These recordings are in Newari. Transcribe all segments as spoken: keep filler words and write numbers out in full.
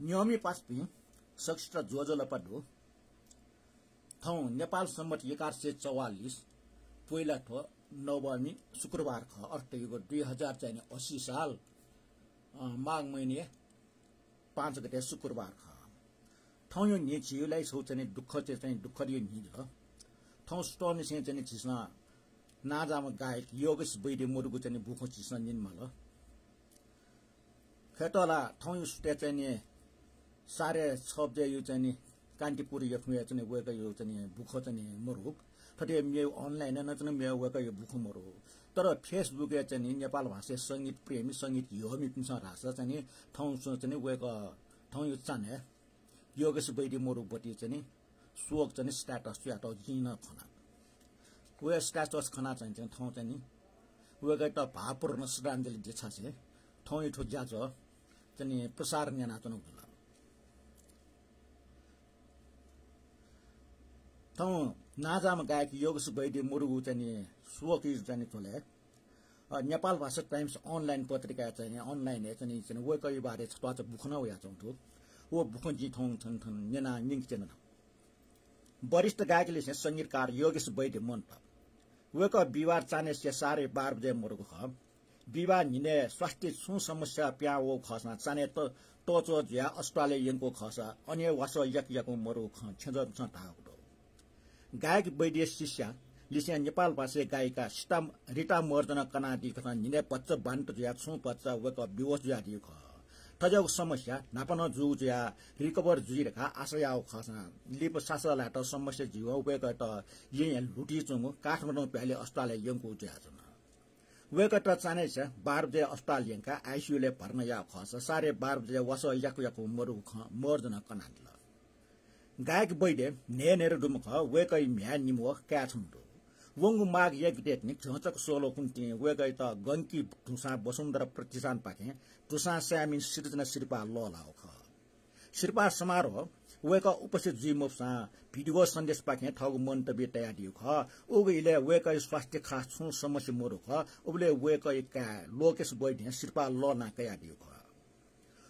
न्यंमि पासापिं सकसित ज्वजलपा दु। थौं नेपाल सम्बत एघार सय चौवालिस पोइलाथ्व नवमी शुक्रबार खः। अर्थयुगः दुई हजार चाहिँ नि असी साल, अ, माघ महिना पाँच गते शुक्रबार खः। थौंयो न्हि झीयो लागि छगू चाहिँ नि दुःख चाहिँ, चाहिँ दुःखदयो न्हि जुल। थौं सुथंनिसें चाहिँ नि झीसं नांजाःम्ह गायक योगेश वैद्य मरुगु चाहिँ नि बुखँ झीसं न्यनेमाल। खय्‌त ला थौंयो सुथय् चाहिँ नि साढे छ बजेयो चाहिँ नि कान्तिपुर एफएमया चाहिँ नि वय्‌कःयो चाहिँ नि बुखँ चाहिँ नि मरुगु। थथे मेगु online नं चाहिँ नि मेगु वय्‌कःयो बुखँ मरुगु। तर Facebook-य् चाहिँ नि नेपाल भाषाया संगीत प्रेमी, संगीत ह्यःमिपिन्सं धाःसा चाहिँ नि थौं चाहिँ नि वय्‌कः थौंयो चान्हय् योगेश वैद्य मरुगु बति चाहिँ नि शोक चाहिँ नि status च्वयातःगु जिं नं खना। वया status खना चाहिँ, चाहिँ थौं चाहिँ नि वय्‌कःयात भावपूर्ण श्रद्धाञ्जली देछासें थौंयो थ्व ज्याझ्वः चाहिँ नि प्रसारण यानाच्वनागु जुल। थौं नांजाःम्ह गायक योगेश वैद्य मरुगु चाहिँ नि शोकयु चाहिँ नि झ्वलय् अ, नेपाल भाषा Times Online पत्रिकाय् चाहिँ नि online-य् चाहिँ नि, चाहिँ नि वय्‌कःयो बारे छत्वाःचा बुखँ नं वयाच्वंगु दु। व बुखँ जिं थौं, थौं, थौं न्यना न्यंके च्वना। वरिष्ठ गायकलिसें संगीतकार योगेश वैद्य मन्त। वय्‌कः बिहिबार चान्हय्‌सिया साढे बाह्र बजे मरुगु खः। बिहिबार न्हिनय् स्वास्थ्य छुं समस्या पिहां वःगु खःसां चान्हय् त-, त्वःच्वः जुयाः अस्पतालय् यंकूगु खःसा अन हे वासः याकु याकुं मरुगु खँ छेँजःपिन्सं धाःगु दु। गायक वैद्यया शिष्या लिसें नेपाल भाषाया गायिका सीता, रिता महर्जनं कनादीगु खःसां न्हिनय् भचा बान्त जुयाः छुं भचा वय्‌कः बेहोस जुयादीगु खः। थज्याःगु समस्या न्हापा नं जूगु जुयाः recover जुइ धकाः आशा याःगु खःसां लिपा सासः लायेत समस्या जुइवं वय्‌कःयात येँय् ल्हुतिच्वंगु काठमाडौं भ्याली अस्पतालय् यंकूगु जुयाच्वन। वय्‌कःयात चान्हय्‌सिया बाह्र बजे अस्पताल यंकाः आइसियुलय् भर्ना याःगु खःसा साढे बाह्र बजे वासः याकु याकुं मरुगु खँ महर्जनं कनादिल। गायक वैद्य न्हय्‌न्हय्‌दँ दुम्ह खः। वय्‌कःया म्ह्याय् निम्ह व काय् छम्ह दु। वंगु माघ एक गते तिनि झ्यंचक स्वल्वःकुन्हु तिनि वय्‌कःयात गंकी धुसां वसुन्धरा प्रतिष्ठानपाखें धुसां साय्‌मिन सिर्जना सिरपाः लःल्हाःगु खः। सिरपाः समारोह वय्‌कः उपस्थित जुइ मफुसां video सन्देशपाखें थःगु मन्तव्य तयादीगु खः। उगु इलय् वय्‌कःया स्वास्थ्य खास छुं समस्या मदु खः। उबलय् वय्‌कःया काय् लोकेश वैद्यं सिरपाः लःल्हानाः कयादीगु खः।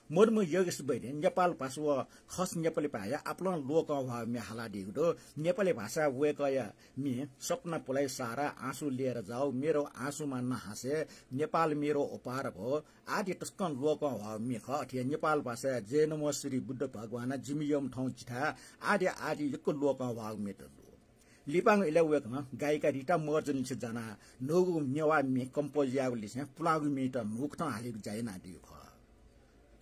मदुम्ह योगेश वैद्यं नेपाल भाषा व खस नेपाली भाय्‌या आपालं लोकंह्वाःगु म्ये हालादीगु दु। नेपाली भाषाय् वय्‌कःया म्ये सपना पुलाई सारा, आँसु लिएर जाऊ, मेरो आँसुमा नहाँसे, नेपाल मेरो उपहार हो आदि तसकं लोकंह्वाःगु म्ये खः। अथे हे नेपाल भाषाय् जय नमः श्री बुद्ध भगवान, जिमि यःम्ह थौं जिथाय् आदि आदि यक्व लोकंह्वाःगु म्येत दु। लिपांगु इलय् वय्‌कलं गायिका रिता महर्जनलिसे जानाः न्हूगु नेवाः म्ये compose यायेगुलिसें पुलांगु म्येत न्हूकथं हालेगु ज्या यानादीगु खः।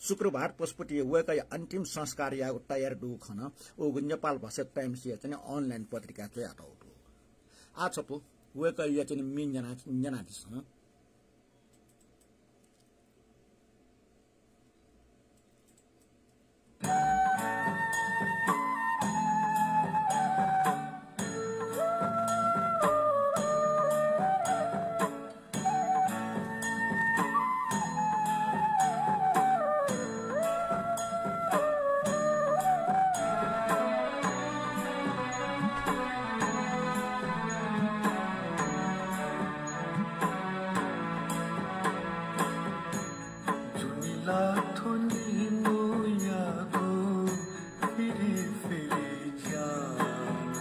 शुक्रबार पशुपतिइ वय्‌कःया अन्तिम संस्कार यायेगु तयारी दुगु खँ नं उगु नेपाल भाषा टाइम्सया चाहिँ online पत्रिकाय् च्वयातःगु दु। आः छपु वय्‌कःया चाहिँ म्ये न्यना, न्यनादिसँ। जुनिला थ्व निन्हुयागु फिरि फिरि ज्यान।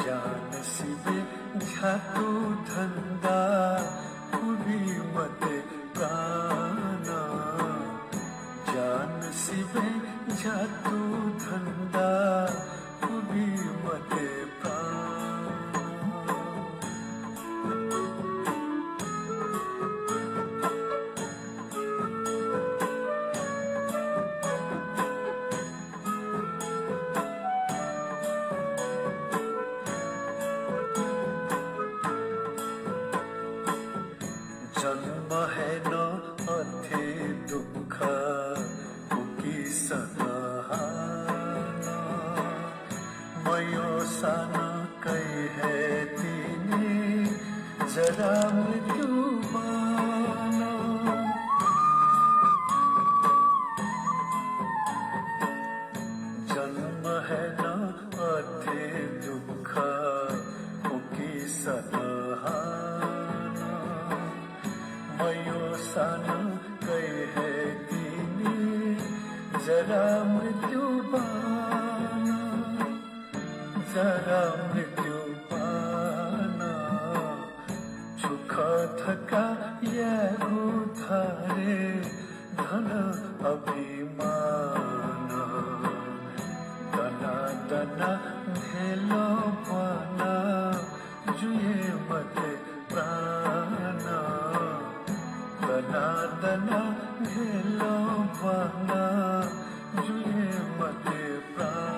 ज्यान सिबें ज्यातु धन्दा कुबी मते प्राण। ज्यान सिबें ज्यातु धन्दा कुबी मते प्राण। जन्म हे नं अथे दुःख उकिसनं हानं। मयःसां नं कै हे तिनि जरा मृत्यु बान। जन्म हे नं अथे दुःख उकिसनं हानं। मयःसां नं कै हे तिनि जरा मृत्यु बान, जरा मृत्यु बान, छु खः थकायेगु धारे धन अभिमान। दना दना न्ह्यलं ब्वाना जुये मते प्राण। दना दना न्ह्यलं ब्वाना जुये मते प्राण।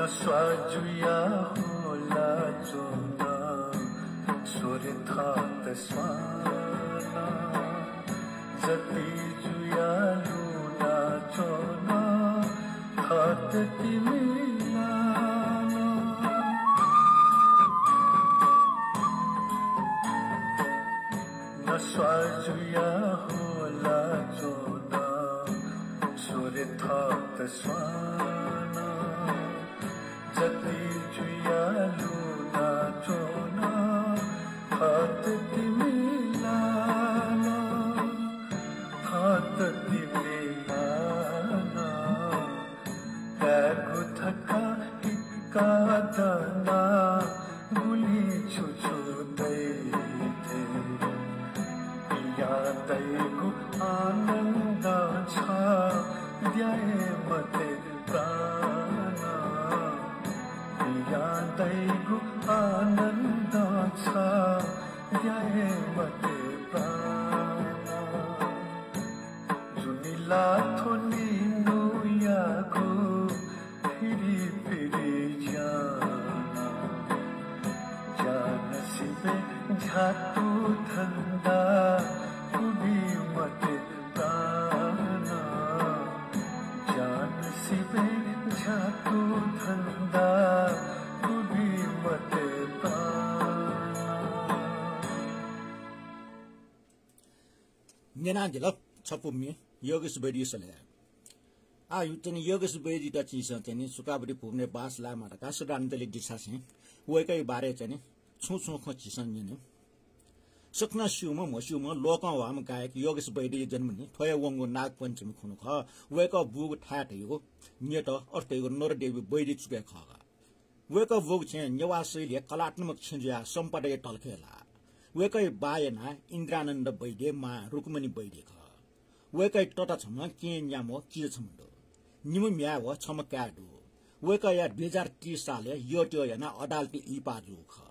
नस्वाः जुया होला च्वन, स्वरे थःत स्वान। जति जुया लुना च्वन, थःत तिमिलान। नस्वाः जुया होला च्वन, स्वरे थःत स्वान। जति जुया लुना च्वन, थःत तिमिलान, थःत तिमिलान। कायेगु थकाय् हिक्का दना, गुलि छु छु दइ थे। पियां दइगु आनन्द छाःद्याये मते प्राण। पियां दइगु आनन्द छाःद्याये मते प्राण। जुनिला थ्व निन्हुयागु फिरि फिरि ज्यान। ज्यान सिबें झ्यातु धन्दा गुबी मते प्राण। ज्यान सिबें झ्यातु धन्दा गुबी मते प्राण। न्यनादिल छपु म्ये योगेश बैद्यया सलय्। आः चाहिँ नि योगेश बैद्ययात झीसं चाहिँ नि सुकाबुरी भुवनय् बास लायेमाः धकाः श्रद्धाञ्जली दिसासें वय्कःया बारे चाहिँ नि छुं छुं खँ झीसं न्यने। सकसिनं स्यूम्ह म्हस्यूम्ह लोकंह्वाःम्ह गायक योगेश बैद्यया जन्मदिन थ्व हे वंगु नागपञ्चमी खुन्हु खः। वय्कः बूगु थाय् धइगु न्यत, अथे धइगु नरदेवी बैद्य चुकय् खः का। वय्कः ब्वःगु छेँ नेवाः शैलीया कलात्मक छेँ जुयाः सम्पदाया तलखय् लाः। वय्कःया बाःया नां इन्द्रानन्द बैद्य, मां रुक्मणी बैद्य खः। वय्कःया तता छम्ह, केहेँ न्याम्ह, किजा छम्ह दु। निम्ह म्ह्याय् व छम्ह काय् दु। वय्कःया दुई हजार तीस सालय् यःत्यः यानाः अदालतय् इहिपाः जूगु खः।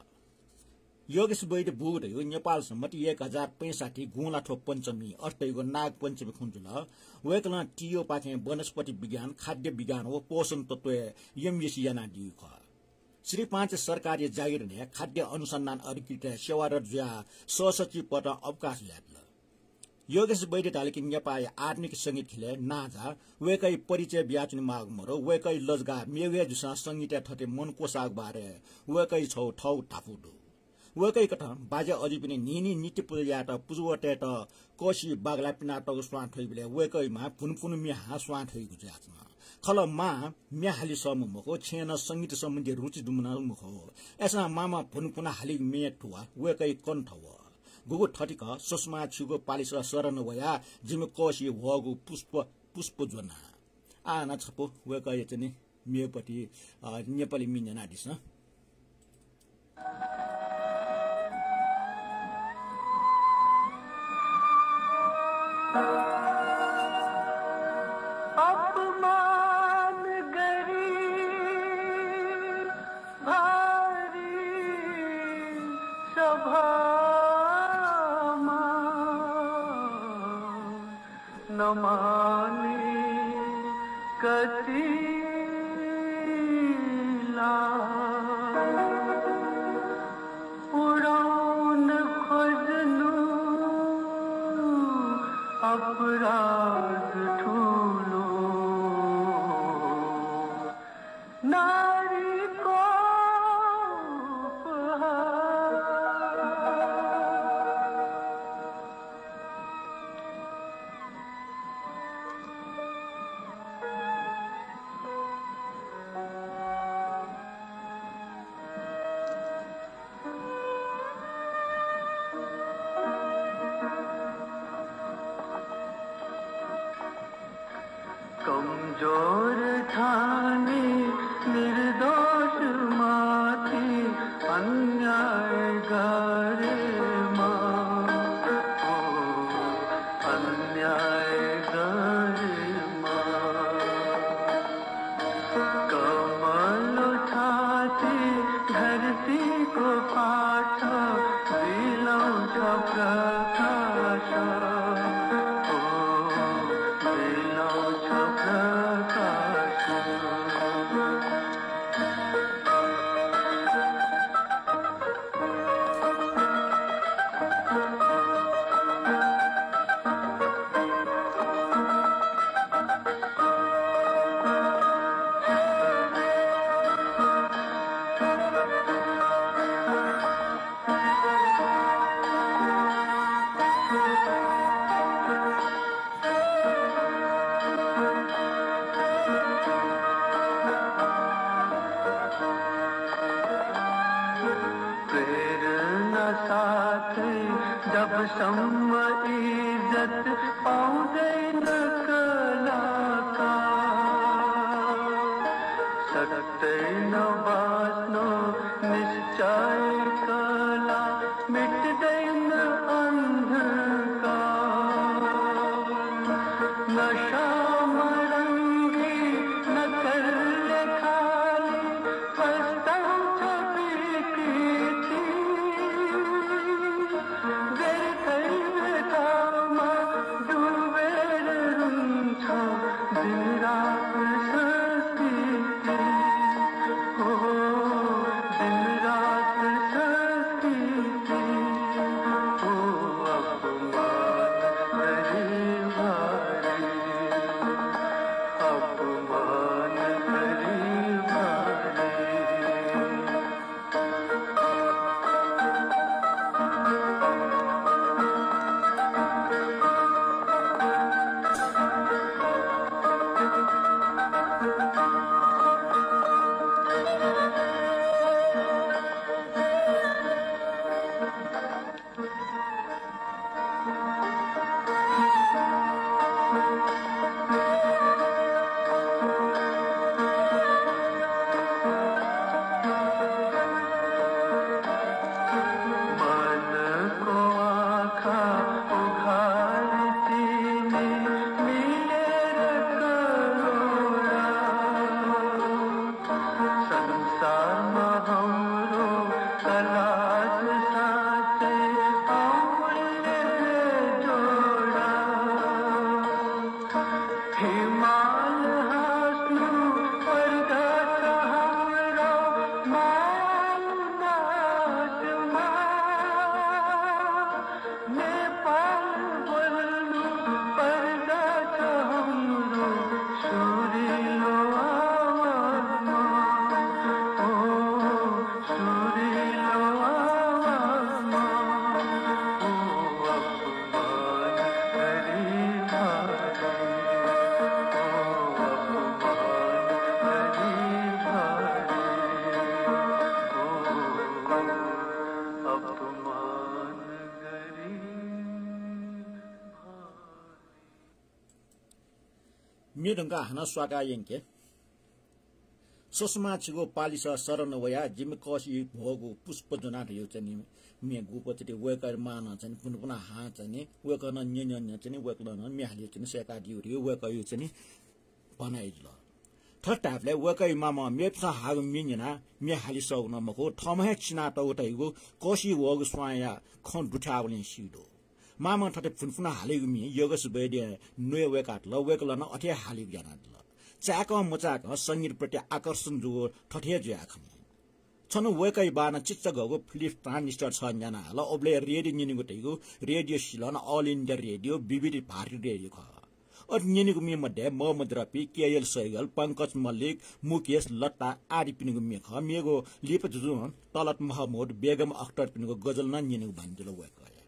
योगेश बैद्य बूगु धइगु नेपाल सम्बत एक हजार पैंसठ्ठी गुँलाथ्व पञ्चमी, अथे धइगु नागपञ्चमी खुन्हु जुल। वय्कलं टिओपाखें वनस्पति विज्ञान, खाद्य विज्ञान व पोषण तत्वय् एमएससी यानादीगु खः। श्री पाँचे सरकारी जागिर न्हय् खाद्य अनुसन्धान अधिकृतय् सेवारत जुयाः सहसचिव पदं अवकाश यात। योगेश बैद्य धाल कि नेपाःया आधुनिक संगीत ख्यलय् नांजाः। वय्कःया परिचय बियाच्वनेमाःगु मदु। वय्कःया लजगाः मेगु हे जूसां संगीतय् थथे मन क्वसाःगु बारे वय्कःया छगू थःगु धापू दु। वय्कःया कथं बाज्या अजिपिनि न्हिं न्हिं नित्य पुजा यायेत पुजावतय्त कःसिइ बागलाः पिनातःगु स्वां थ्वइबलय् वय्कःया मां भुनु भुनु म्ये हां स्वां थ्वइगु जुयाच्वन। खः ला मां म्ये हाले सःम्ह मखु, छेँय् नं संगीत सम्बन्धी रुचि दुम्ह नं मखु। अय्सां मांं भुनु भुनु हालीगु म्ये थुवाः वय्कःया कण्ठ वः। गुगु थथिक ससुमां छिगु पालिस शरण वयाः जिमि कःसिइ ह्वःगु पुष्प, पुष्प ज्वना। आः नं छपु वय्कःया चाहिँ नि म्येपति, अ, नेपाली म्ये न्यनादिसँ। अपमान गरी भारी सभामा नमानी कतिला पुराउन खोज्नु अपराध ठूलो। नारी को उपहार। कमजोर ठानी निर्दोष माथि अन्याय गरेमा, ओ अन्याय गरेमा। कमलो छाती धरतीको पाठ दिलाउँछ प्रकाश, ओ दिलाउँछ प्रकाश। प्रेरणा साथै जबसम्म इज्जत पाउँदैन कलाकार, सक्दैन बाँच्न निश्चय कला, मेट्दैन अन्धकार। नशामा रंगी नकलले खाली फस्टाउँछ विकृति। व्यर्थै व्यर्थमा डुबेर रुन्छ दिनरात संस्कृति। ओ दिनरात संस्कृति। ओ अपमान गरी भारी, अपमान गरी भारी। मनको आँखा उघार तिमी मिलेर करुणा। संसारमा हाम्रो तलास साँच्चै अमूल्य जोडा। हिमाल हाँस्नु पर्दछ हाम्रो मायालु नाचमा। नेपाल बोल्नु पर्दछ हाम्रो सुरिलो आवाजमा। ओ सुरिलो आवाजमा। ओ अपमान गरी भारी, ओ अपमान गरी भारी, ओ अपमान गरी भारी। म्ये धुंकाः हानं स्वाकाः यंके। ससुमां छिगु पालिसः शरण वयाः जिमि कःसिइ भ्वःगु पुष्प ज्वना धइगु चाहिँ नि म्ये गुपचुति वय्कःया मां नं चाहिँ नि पुन्पुना हां चाहिँ नि वय्कलं न्यँ न्यँ न्यँ चाहिँ नि वय्कलं नं म्ये हाले चाहिँ नि सय्कादीगु धइगु वय्कःया चाहिँ नि भनाइ जुल। थथे धायेबलय् वय्कःया मामं मेपिसं हाःगु म्ये न्यनाः म्ये हालिसःगु नं मखु, थःम्हं हे चिनातःगु धइगु कःसिइ वःगु स्वांया खँ दुथ्याःबलय् सी दु। मामं थथे फुनफुना हालीगु म्ये योगेश वैद्यं न्वय् वय्कादिल, वय्कलं नं अथे हे हालीगु यानादिल। चाय्कं मचाय्कं संगीतप्रति आकर्षण जूगु थथे हे जुयाः खनी। छन्हु वय्कःया बाःनं चिच्चागःगु flute transistor छगः न्यानाः हाल। उबलय् रेडियो न्यनेगु धइगु रेडियो सिलोन, All India Radio, विविध भारती रेडियो खः। अथे न्यनेगु म्ये मध्ये मोहम्मद रफी, केएल सहगल, पंकज मल्लिक, मुकेश, लता आदिपिनिगु म्ये खः। मेगु लिपा जुजुं तलत महमूद, बेगम अख्तरपिनिगु गजल नं न्यनेगु बानी जुल वय्कःया।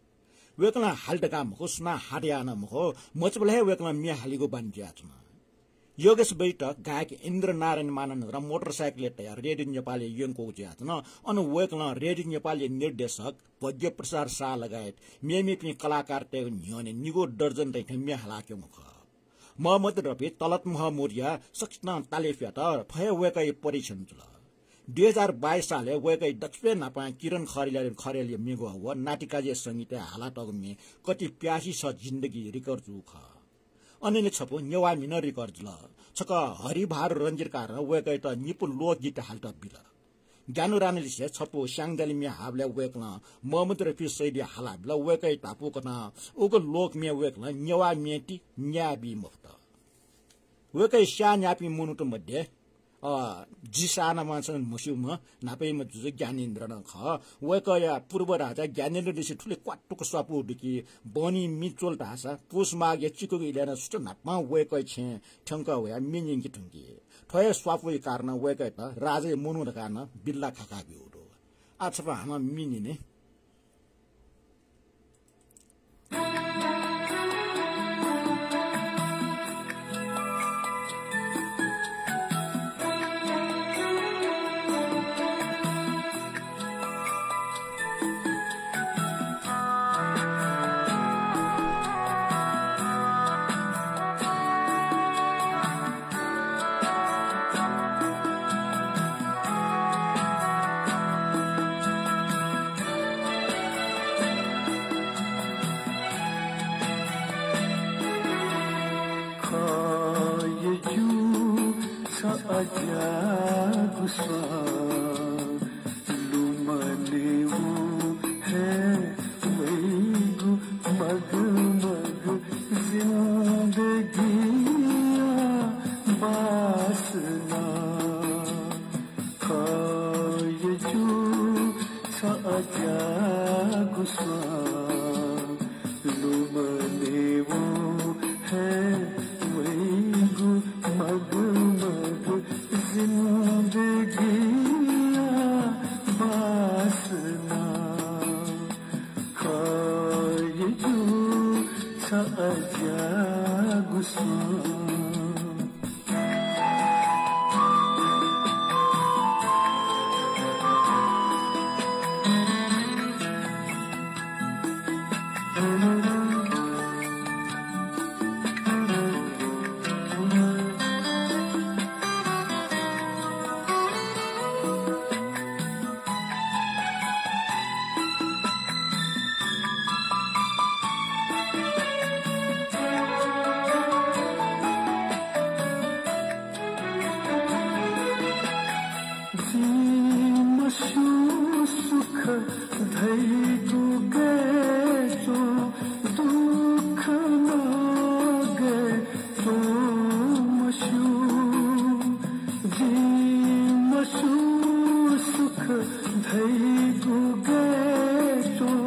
वय्कलं हाले धकाः मखु, सुनां हात यानाः मखु, मचाबलय् हे वय्कलं म्ये हालेगु बानी जुयाच्वन। योगेश बैठक, गायक इन्द्र नारायण मानन्धरं मोटरसाइकलय् तयार रेडियो नेपालय् यंक्वःगु जुयाच्वन। अन वय्कलं रेडियो नेपालया निर्देशक भज्ञ प्रसाद शाह लगायत मेमेपिं कलाकारतय्गु न्ह्यःने निगू दर्जन दइथें म्ये हालाक्यंगु खः। मोहम्मद रफी, तलत महमूदया सकसितं ताले फ्यात। थ्व हे वय्कःया परीक्षण जुल। दुई हजार बाइस सालय् वय्कःया दक्वसिबय् न्हापां किरण खरेल, खरेलया मेगु हवः नातिकाजी संगीतय् हालातःगु म्ये कति प्यासी छ जिन्दगी record जूगु खः। अनंलि छपु नेवाः म्ये नं record जुल। छकः हरिबहादुर रंजितकारं वय्कःयात निपु लोकगीत हालेत बिल। ज्ञानु राणालिसे छपु स्याङ्जालि म्ये हाःबलय् वय्कलं मोहम्मद रफी शैली हालाबिल। वय्कःया धापू कथं उगु लोक म्ये वय्कलं नेवाः म्ये ति न्यायेबी मफुत। वय्कःया स्याः न्याःपिं मनूत मध्ये, अ, जि सानामांसं म्हस्यूम्ह न्हापायाम्ह जुजु ज्ञानेन्द्र नं खः। वय्कःया पूर्वराजा ज्ञानेन्द्रलिसे थुलि क्वातुक स्वापू दु कि बहनी मि च्वल धाःसा पुस माघया चिकुगु इलय् नं सुथ न्हापां वय्कःया छेँय् थ्यंकः वयाः म्ये न्यंके धुंकी। थ्व हे स्वापूया कारणं वय्कःयात राजाया मनू धकाः नं बिल्ला खाखा ब्यूगु दु। आः छपु हानं म्ये न्यने। खः यजु छ अज्याःगु स्वां लुमनेगु हे वइगु मगमग जिन्दगिया बासना। खः यजु छ अज्याःगु स्वां लुमनेगु हे वइगु मगमग जिन्दगिया बासना। खः यजु छ अज्याःगु स्वां। जिं मस्यू सुख धइगु गय् च्वं, दुःख नं गय् च्वं मस्यू। जिं मस्यू सुख धइगु गय् च्वं,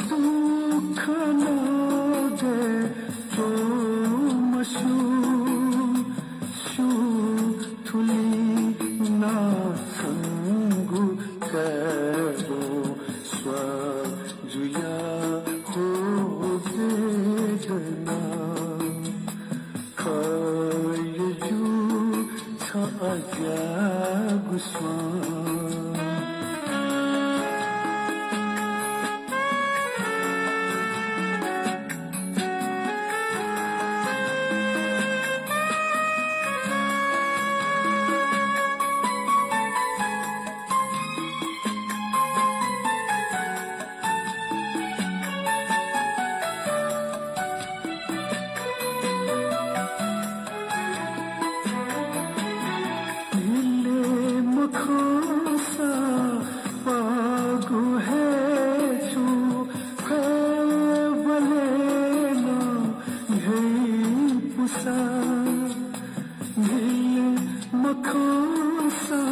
दुःख नं गय् च्वं मस्यू। स्यू थुलि नाछंगु काय् च्वं स्वां जुया हो वेदना। खः यजु छ अज्याःगु स्वां। हिले मखंसा पागु हे छु, खय्‌बलय् नं न्ह्यइपुसा। हिले मखंसा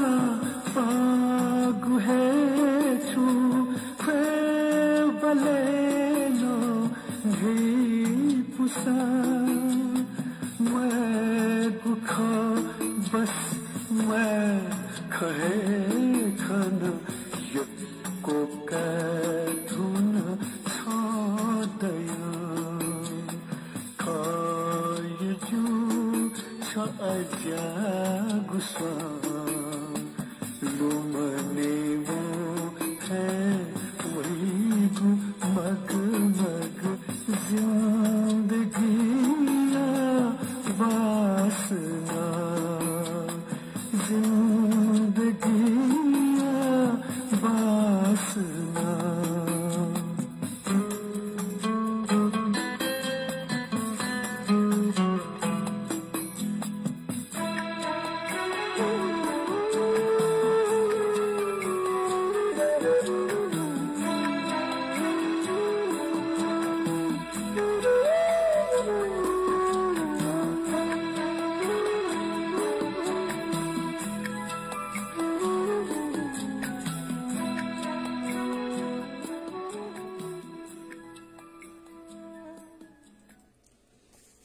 पागु हे छु, खय्‌बलय् नं न्ह्यइपुसा। बस मैं खहे खन यक्को काथुन छदया। खय् जू छ अज्याःगु स्वां लुमनेगु हे वइगु मग मग जिन्दगिया बासना, जिन्दगिया बासना।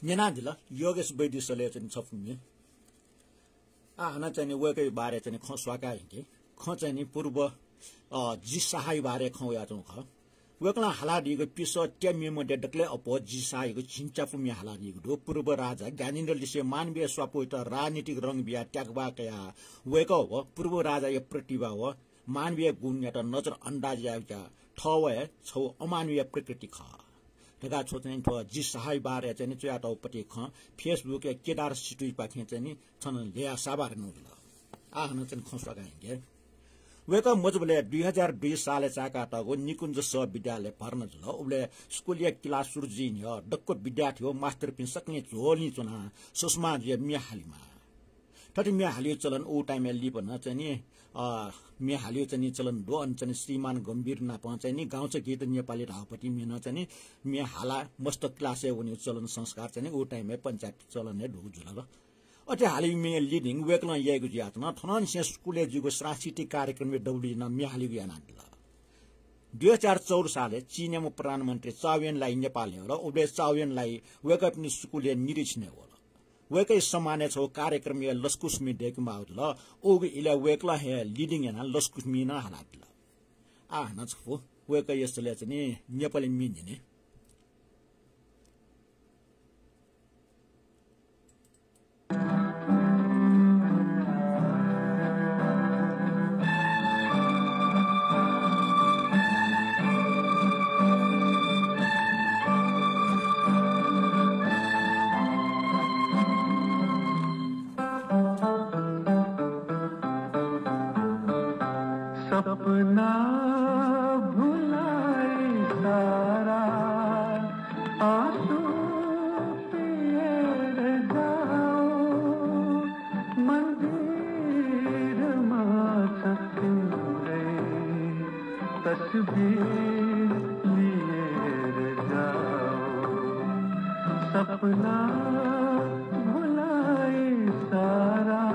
न्यनादिल योगेश वैद्य सलय् चाहिँ छपु म्ये। आः हानं चाहिँ नि वय्कःया बारे चाहिँ नि खँ स्वाका हिके। खँ चाहिँ नि पूर्व, अ, जी शाहया बारे खँ वयाच्वंगु खः। वय्कलं हालादीगु पिसः त्या म्ये मध्ये दकलय् अप्वः जी शाहयागु झिंच्यापु म्ये हालादीगु दु। पूर्व राजा ज्ञानेन्द्र लिसे मानवीय स्वापू वयेत राजनीतिक रंग बियाः त्यागबाः कयाः वय्कः व पूर्व राजाया प्रतिभा व मानवीय गुणयात नजरअन्दाज यायेगु ज्या थः व हे छगू अमानवीय प्रकृति खः धकाः छगू चाहिँ नि थ्व जी शाहया बारे चाहिँ नि च्वयातःगु पति खँ Facebook-य् केदार सितुइपाखें चाहिँ नि थन ल्ययाः साभार यानागु जुल। आः हानं चाहिँ नि खँ स्वाका हिके। वय्कः मजूबलय् दुई हजार दुई सालय् चाय्कातःगु निकुञ्ज स विद्यालयय् भर्ना जुल। उबलय् स्कूलया किला सुरु जुइ न्ह्यः दक्व विद्यार्थी व मास्टरपिं सकलें झ्वलय् च्वनाः सुषमाजुया म्ये हालेमाः। थथे म्ये हालेगु चलन उ time-य् लिपा नं चाहिँ नि, अ, म्ये हालेगु चाहिँ नि चलन दु। अन चाहिँ नि श्रीमान गम्भीर नाप चाहिँ नि गाउँछ गीत नेपाली धाःगु पति म्ये नं चाहिँ नि म्ये हालाः मस्त class-य् वनेगु चलन संस्कार चाहिँ नि उ time-य् पञ्चायत चलन हे दुगु जुल। अथे हालेगु म्ये लिधंगु वय्कलं याइगु जुयाच्वन। थनंनिसें स्कूलय् जूगु सांस्कृतिक कार्यक्रमय् दबुलिइ नं म्ये हालेगु यानादिल। दुई हजार चौध सालय् चीनयाम्ह प्रधानमन्त्री चाउ एन लाइ नेपालय् वल। उबलय् चाउ एन लाइ वय्कःपिनि स्कूलया निरीक्षणय् वल। वय्कःया सम्मानय् छगू कार्यक्रमया लसकुस म्ये दय्केमाःगु जुल। उगु इलय् वय्कलं हे leading यानाः लसकुस म्ये नं हालादिल। आः हानं छपु वय्कःया सलय् चाहिँ नि नेपाली म्ये न्यने। सपना भुलाई सारा आँसु पिएर जाऊ, मन्दिरमा छ तिम्रै तस्बिर लिएर जाऊ। सपना भुलाई सारा।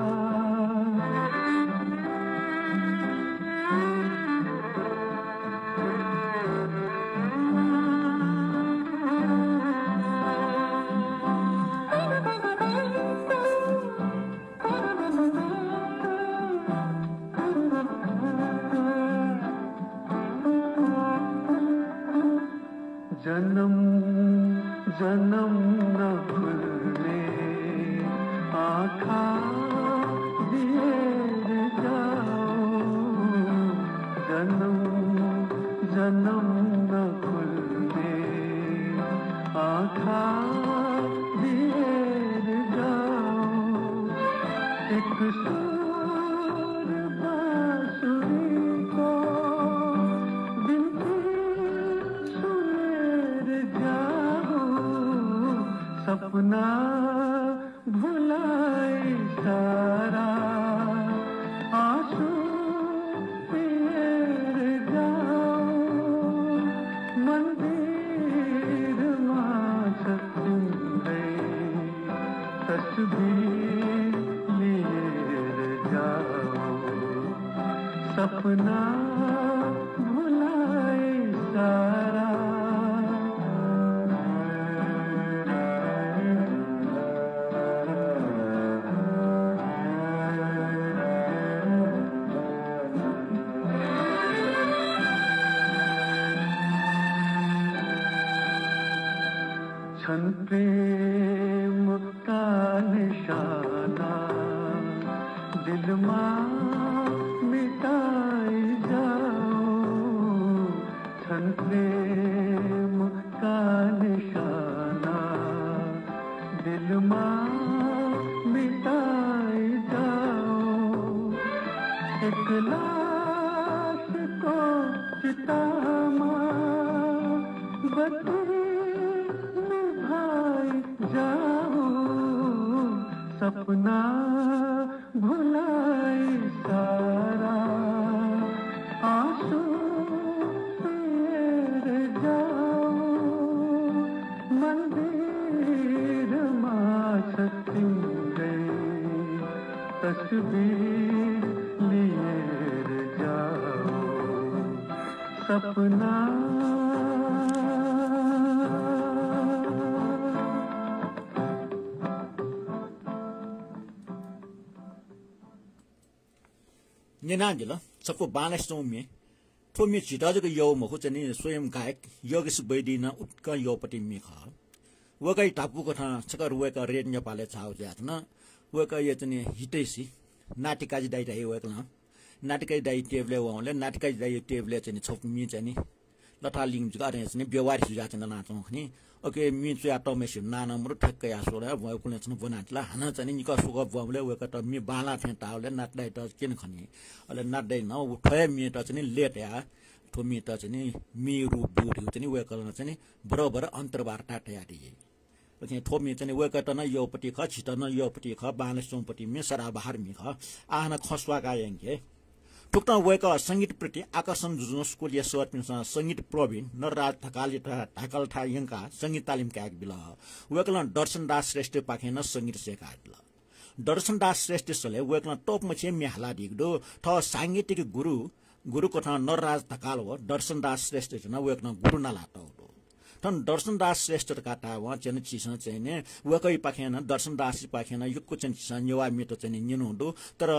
जन्म जन्म नखुल्ने आँखा दिएर जाऊ, जन्म जन्म नखुल्ने आँखा दिएर जाऊ। एक सुर बाँसुरीको बिन्ती सुनेर जाऊ। सपना भुलाई सारा आँसु पिएर जाऊ। मन्दिरमा छ तिम्रै तस्बिर लिएर जाऊ। सपना भुलाई सारा। छन प्रेम का निशाना दिल मा मिटाई जाओ, छन प्रेम का निशाना दिल मा मिटाई जाओ। एक लाश को चिता मा बत्ती निभाई जाओ, सपना भुलाई सारा आँसू फेर जाओ, मन्दिरमा सत्तिँदै तस्बिर लिएर जाओ, सपना। न्यनादिल। छपु बांलाइसं म्ये। थ्व म्ये झीत जक यःगु मखु, चाहिँ नि स्वयं गायक योगेश वैद्यं नं उत्कं यःगुपति म्ये खः। वय्कःया धापू कथं छकः वय्कः रेडियो नेपालय् झाःगु जुयाच्वन। वय्कःया चाहिँ नि हितैषी नातिकाजी दाइ धाइ वय्कलं। नातिकाजी दाइ टेबलय् वंबलय् नातिकाजी दाइ टेबलय् चाहिँ नि छपु म्ये चाहिँ नि लथालिङ जुयाः अथे चाहिँ नि व्यवहार जुयाच्वन दनाच्वंगु खनी। अके म्ये च्वयातःम्हेसिगु नां नं मरु, ठ्याक्क याः स्वल, वय्कलं चाहिँ नि ब्वनादिल। हानं चाहिँ नि निकः स्वकः ब्वंबलय् वय्कःयात म्ये बांलाः थें ताःबलय् नातिदाइत क्यन खनी। अले नातिदाइनं व थ्व हे म्येत चाहिँ नि लय् तयाः थ्व म्येत चाहिँ नि म्ये रूप बू धइगु चाहिँ नि वय्कलं चाहिँ नि बरोबर अन्तर्वार्ता तयादी। अथे थ्व म्ये चाहिँ नि वय्कःयात नं यःगुपति खः, झीत नं यःगुपति खः, बांलाइसंगुपति म्ये, सदाबहार म्ये खः। आः हानं खँ स्वाकाः यंके। थुकथं वय्कः संगीतप्रति आकर्षण जुजुं स्कूलया सरपिन्सं संगीत प्रवीण नरराज ढकालयात धाकलथाय् यंकाः संगीत तालिम कायेके बिल। वय्कलं दर्शनदास श्रेष्ठपाखें नं संगीत सय्कादिल। दर्शनदास श्रेष्ठ सलय् वय्कलं तःपमछि हे म्ये हालादीगु दु। थः सांगीतिक गुरु, गुरु कथं नरराज ढकाल व दर्शनदास श्रेष्ठ नं वय्कलं गुरु नालातःगु दु। थन दर्शनदास श्रेष्ठ धकाः धायेवं चाहिँ नि झीसं चाहिँ नि वय्कःयापाखें नं, दर्शनदासयापाखें नं यक्व चाहिँ नि झीसं नेवाः म्येत चाहिँ नि न्यनागु दु। तर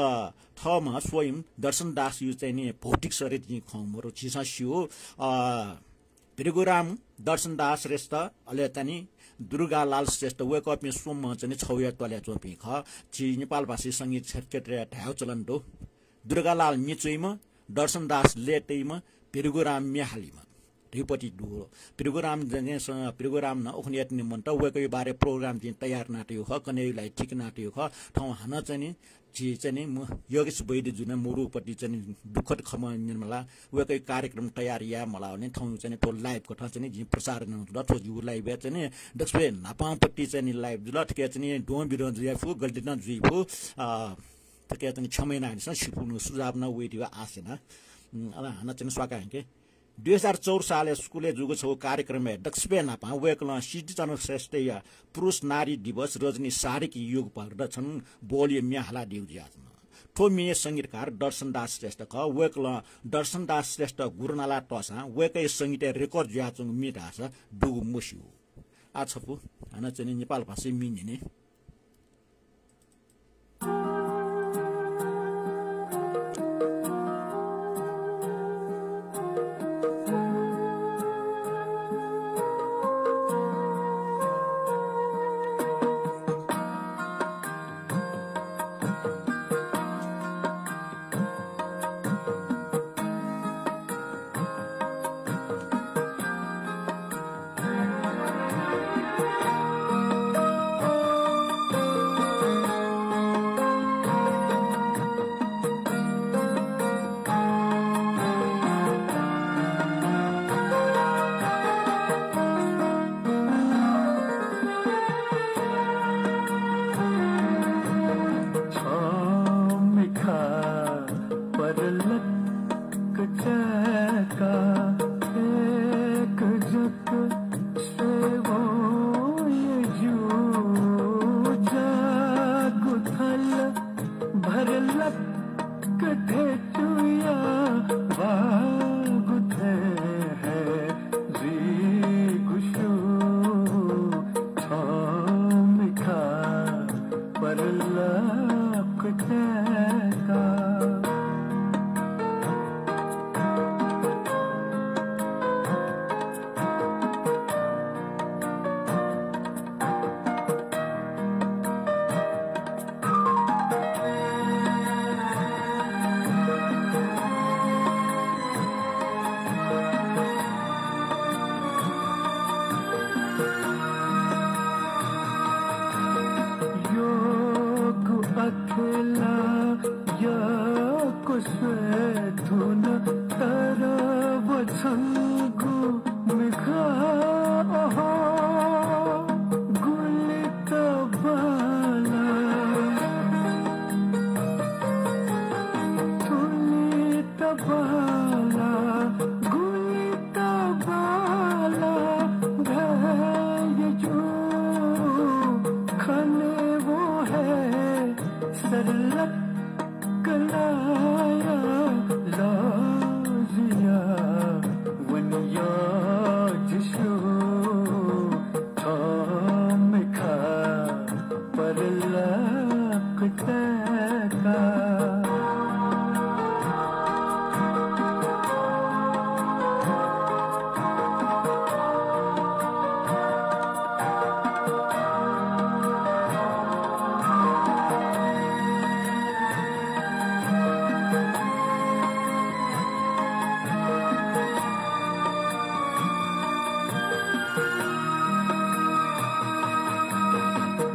थःम्हं स्वयं दर्शनदासया चाहिँ नि भौतिक शरीर जिं खंगु मरु। झीसं स्यू, अ, भृगुराम दर्शनदास श्रेष्ठ, अले चाहिँ नि दुर्गालाल श्रेष्ठ, वय्कःपिं स्वम्हं चाहिँ नि छगू हे त्वालय् च्वंपिं खः। झी नेपालभाषी संगीत क्षेत्रय् धायेगु चलन दु। दुर्गालाल म्ये च्वइम्ह, दर्शनदास लय् तइम्ह, भृगुराम म्ये हालीम्ह। धइगुपति दु। भृगुराम जने स-, भृगुराम नं उखुन्हु यात निमन्त वय्कःया बारे program जिं तयार यानातयागु खः, कन्हय्‌या लागि ठीक यानातयागु खः। थौं हानं चाहिँ नि झी चाहिँ नि म-, योगेश वैद्यजु नं मरुगुपति चाहिँ नि दुःखद खँ न्यनेमाल। वय्कःया कार्यक्रम तयार याये मालावने थौं चाहिँ नि थ्व live कथं चाहिँ नि जिं प्रसारण यानागु दु। थ्व जिगु live-य् चाहिँ नि दक्वसिबय् न्हापांपति चाहिँ नि live जुल। थुकिया चाहिँ नि द्वंबिद्वं जुइफु, गल्ती नं जुइफु। अ, थुकिया चाहिँ नि क्षमा यानादिसँ, सिफुगु सुझाव नं वइ धइगु आशा याना। उम्, अले हानं चाहिँ नि स्वाकाः यंके। दुई हजार चौध सालय् स्कूलय् जूगु छगू कार्यक्रमय् दक्वसिबय् न्हापां वय्कलं सिद्धिचन्द्र श्रेष्ठया पुरुष नारी दिवस रजनी शारीरिक योग प्रदर्शन बोलया म्ये हालादीगु जुयाच्वन। थ्व म्येया संगीतकार दर्शनदास श्रेष्ठ खः। वय्कलं दर्शनदास श्रेष्ठ गुरु नालातःसां वय्कःया संगीतय् record जुयाच्वंगु म्ये धाःसा दुगु मस्यू। आः छपु हानं चाहिँ नि नेपालभाषी म्ये न्यने। छमिखा परलक चय्का एक जक सेवो यजु जागु थल भरलक थेचुया वागु थे हे जुइगु स्यू छमिखा परलक चय्का। लजया वनया जिशु थमिखा परलक तय्‌का।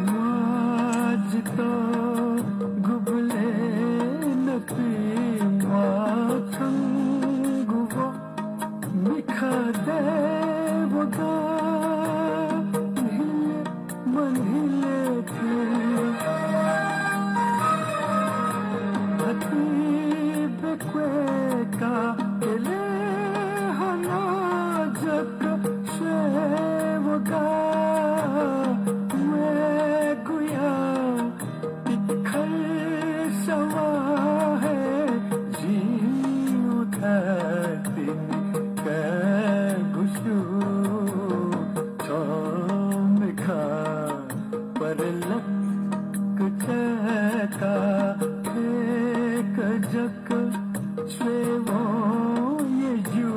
व जितः गुबलें नकतिनि वा छंगु व मिखा दय्‌वः गा हिले महिले थी। हति बेक्वेका केले हना जक स्वय्‌वः गा वय्‌गुया तिखल सवाः हे जिं उधतिनि कय्‌गु सु थमिखा परलक तय्‌का। एक जक स्वय्‌वं यज्जु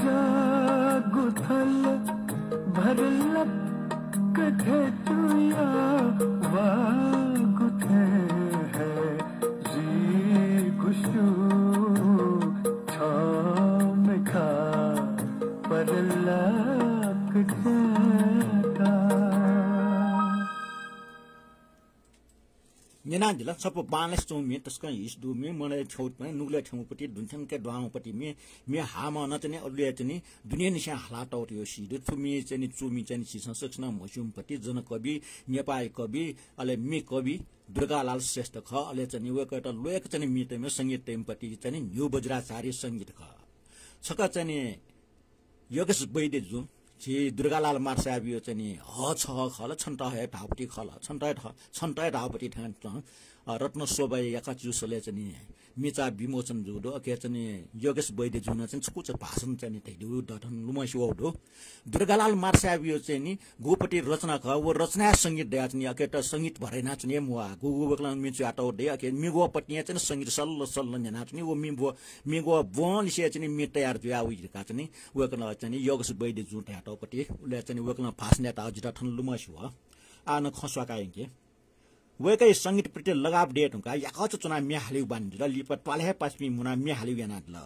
जाःगु थल भरलक कथे तुया वागु थें हे जिगु सु थमिखा परलक तय्‌का। न्यनादिल। छपु बांलासे च्वंम्ह, तसकं हिस दुम्ह, मनय् थ्यंम्ह, नुगलय् थ्यंम्हपति, दुने थ्यंक दुहांम्हपति म्ये, म्ये हाःम्ह नं चाहिँ नि अले चाहिँ नि दुनेंनिसें हालातःगु यो सी दु। थ्व म्ये चाहिँ नि च्वमि चाहिँ नि झीसं सकसिनं म्हस्यूम्हपति जनकवि, नेपाःया कवि, अले म्ये कवि दुर्गालाल श्रेष्ठ खः। अले चाहिँ नि वय्‌कःयात ल्वय्‌क चाहिँ नि म्ये तयेम्ह, संगीत तयेम्हपति चाहिँ नि न्ह्यू बज्राचार्य संगीत खः। छकः चाहिँ नि योगेश वैद्य जु, झी दुर्गालाल मार्सायाबियो चाहिँ नि हःछः खः ला, छन्त हे धाःपति खः ला, छन्त हे ध-, छन्त हे धाःपति थें च्वं, अ, रत्न शोभाया याका जुसलय् चाहिँ नि मिचा विमोचन जू दु। अके चाहिँ नि योगेश वैद्य जुं नं चाहिँ छकूचा भाषण चाहिँ नि धयादीगु दु, थन लुमंसे वःगु दु। दुर्गालाल मार्सायाबियो चाहिँ नि गुपति रचना खः, व रचनाया संगीत दया चाहिँ नि अकेत संगीत भरय् याना चाहिँ नि म्वाः। गुगु वय्‌कलं म्ये च्वयातःगु दइ, अके मेगु पतिया चाहिँ नि संगीत सल्ल सल्ल न्यना चाहिँ नि व मेगु मेगु ब्वंलिसे चाहिँ नि म्ये तयार जुयावइ धकाः चाहिँ नि वय्‌कलं चाहिँ नि योगेश वैद्य जुं धयातःपति, उलय् चाहिँ नि वय्‌कलं भाषण यात, जितः थन लुमंसे वः। आः नं खँ स्वाका यंके। वय्‌कःया संगीतप्रति लगाव दये धुंकाः याकःचा च्वनाः म्ये हालेगु बानी जुल। लिपा त्वालय् हे पासापिं मुनाः म्ये हालेगु यानादिल।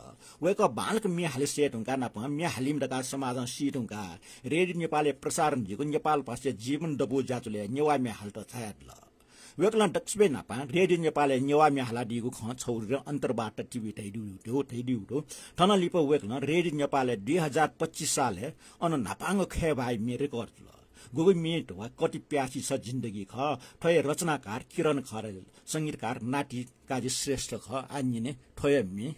वय्‌कः बांलाक म्ये हाले सये धुंकाः नापं म्ये हालीम्ह धकाः समाजं सी धुंकाः रेडियो नेपालय् प्रसारण जुइगु नेपाल भाषाया जीवन दबू ज्याझ्वलय् नेवाः म्ये हालेत झायादिल। वय्‌कलं दक्वसिबय् न्हापां रेडियो नेपालय् नेवाः म्ये हालादीगु खँ छगू अन्तर्वार्ता टिभि धयादीगु दु, धयादीगु दु। थन लिपा वय्‌कलं रेडियो नेपालय् दुई हजार पच्चिस सालय् अन न्हापांगु खय् भाय् म्ये रेकर्ड जुल। गुगु म्ये धुवा कति प्यासी छ जिन्दगी खः, थ्वया रचनाकार किरण खरे, संगीतकार नाति काजी श्रेष्ठ खः। आः न्यने थ्वया म्ये।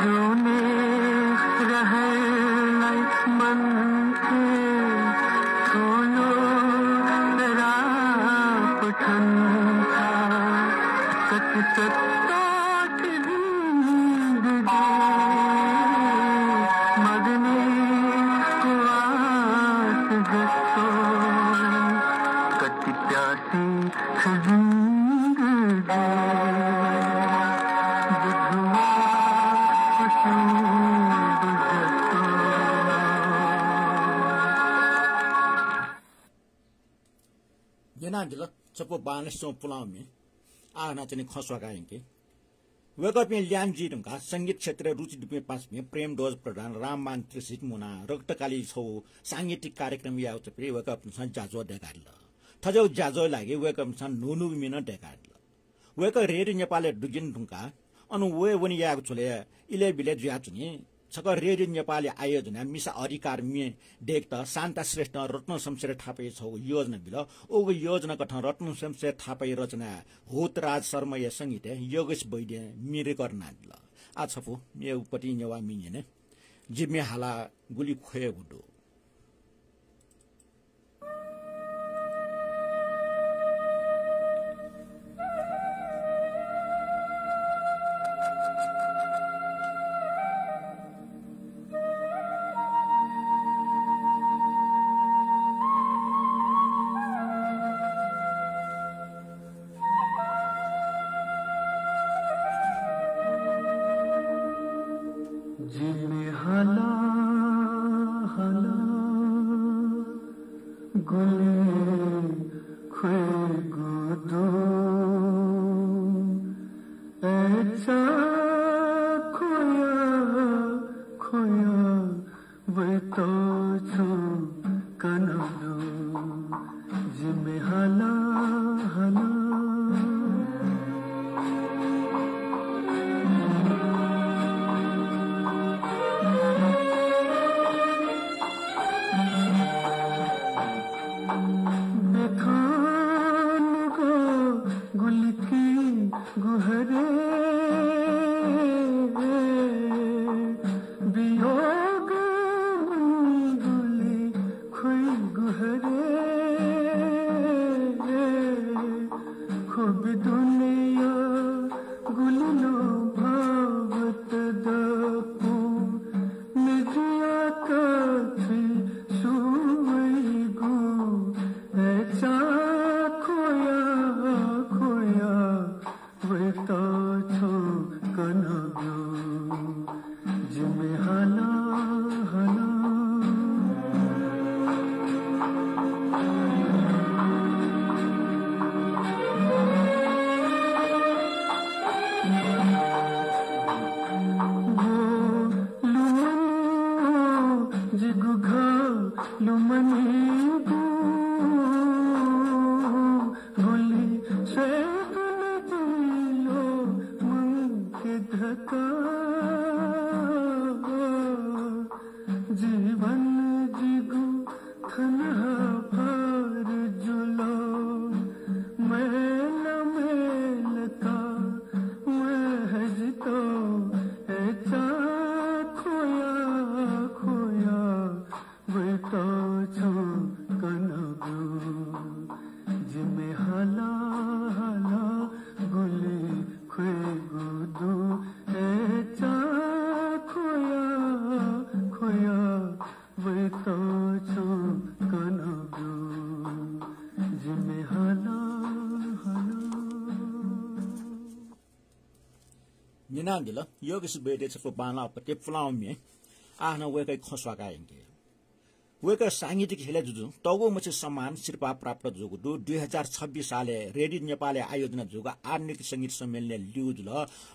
जुने रहरलाई मनके ठुलो राप ठन्छ। कति सत्ता जिन्दगी मदने कुवास जस्तो, कति प्यासी छ जिन्दगी बुझुवा पसंद जस्तो। न्यनादिल छपु बांलाःनिसें पुलांम्ह। आः नं च्वने खँ स्वाकाः यंके। वय्कःपिं ल्याहां जुइ धुंकाः संगीत क्षेत्रय् रुचि दुपिं पासापिं प्रेमध्वज प्रधान, राममान त्रिशित मुनाः रक्तकाली छगू सांगीतिक कार्यक्रम यायेगु चक्करय् वय्कःपिन्सं ज्याझ्वः दय्कादिल। थज्याःगु ज्याझ्वःया लागि वय्कःपिन्सं न्हून्हूगु मि नं दय्कादिल। वय्कः रेडियो नेपालय् दुग्यंक धुंकाः अन वये वने यायेगु झ्वलय् इलय् बिलय् जुयाच्वनी। छकः रेडियो नेपालया आयोजनाय् मिसा अधिकार म्ये दय्केत शान्ता श्रेष्ठं रत्न शमशेर थापाया छगू योजना बिल। उगु योजना कथं रत्न शमशेर थापाया रचनाय् होतराज शर्माया संगीतय् योगेश वैद्यं म्ये रेकर्ड यानादिल। आः छपु मेगु पतिं नेवाः म्ये न्यने। जि म्ये हालाः गुलि ख्वयेगु दु। जिमि हाला हाला गुलि ख्वयेगु दु। अय्चा ख्वया ख्वया वय्त छुं कनाब्यु जिमि हाला हाला। बेथानुगु गुलिकी गुहरे वियोग गुलि ख्वयेगु हरे। ख्वबि दुनिया गुलि नं भावत दपु निजिया कथि सुवैगु। अय्चा ख्वया ख्वया वय्त छुं कनाब्यु जिमि हाला हाला। वो लुमनी वो जिगु घ लुमनी गु। गुलि स्वये दुने जियो मंके धकाः। जीवन जिगु थन हापार जुल। मेला मेला का महजितो। अय्चा ख्वया ख्वया वय्त छुं कनाब्यु जिमि हाला हाला गुलि ख्वयेगु दु। अय्चा ख्वया ख्वया वय्त छुं कनाब्यु जिमि हाला हाला। न्यनादिल योगेश वैद्य छपु बांलाःपति पुलांम्ह। आः नं वय्कःया खँ स्वाकाः यंके। वय्कः सांगीतिक ह्यलय् जुजुं तःगु मछि सम्मान सिरपाः प्राप्त जूगु दु। दुई हजार छब्बिस सालय् रेडियो नेपालय् आयोजना जूगु आधुनिक संगीत सम्मेलनय् लिउ जुल।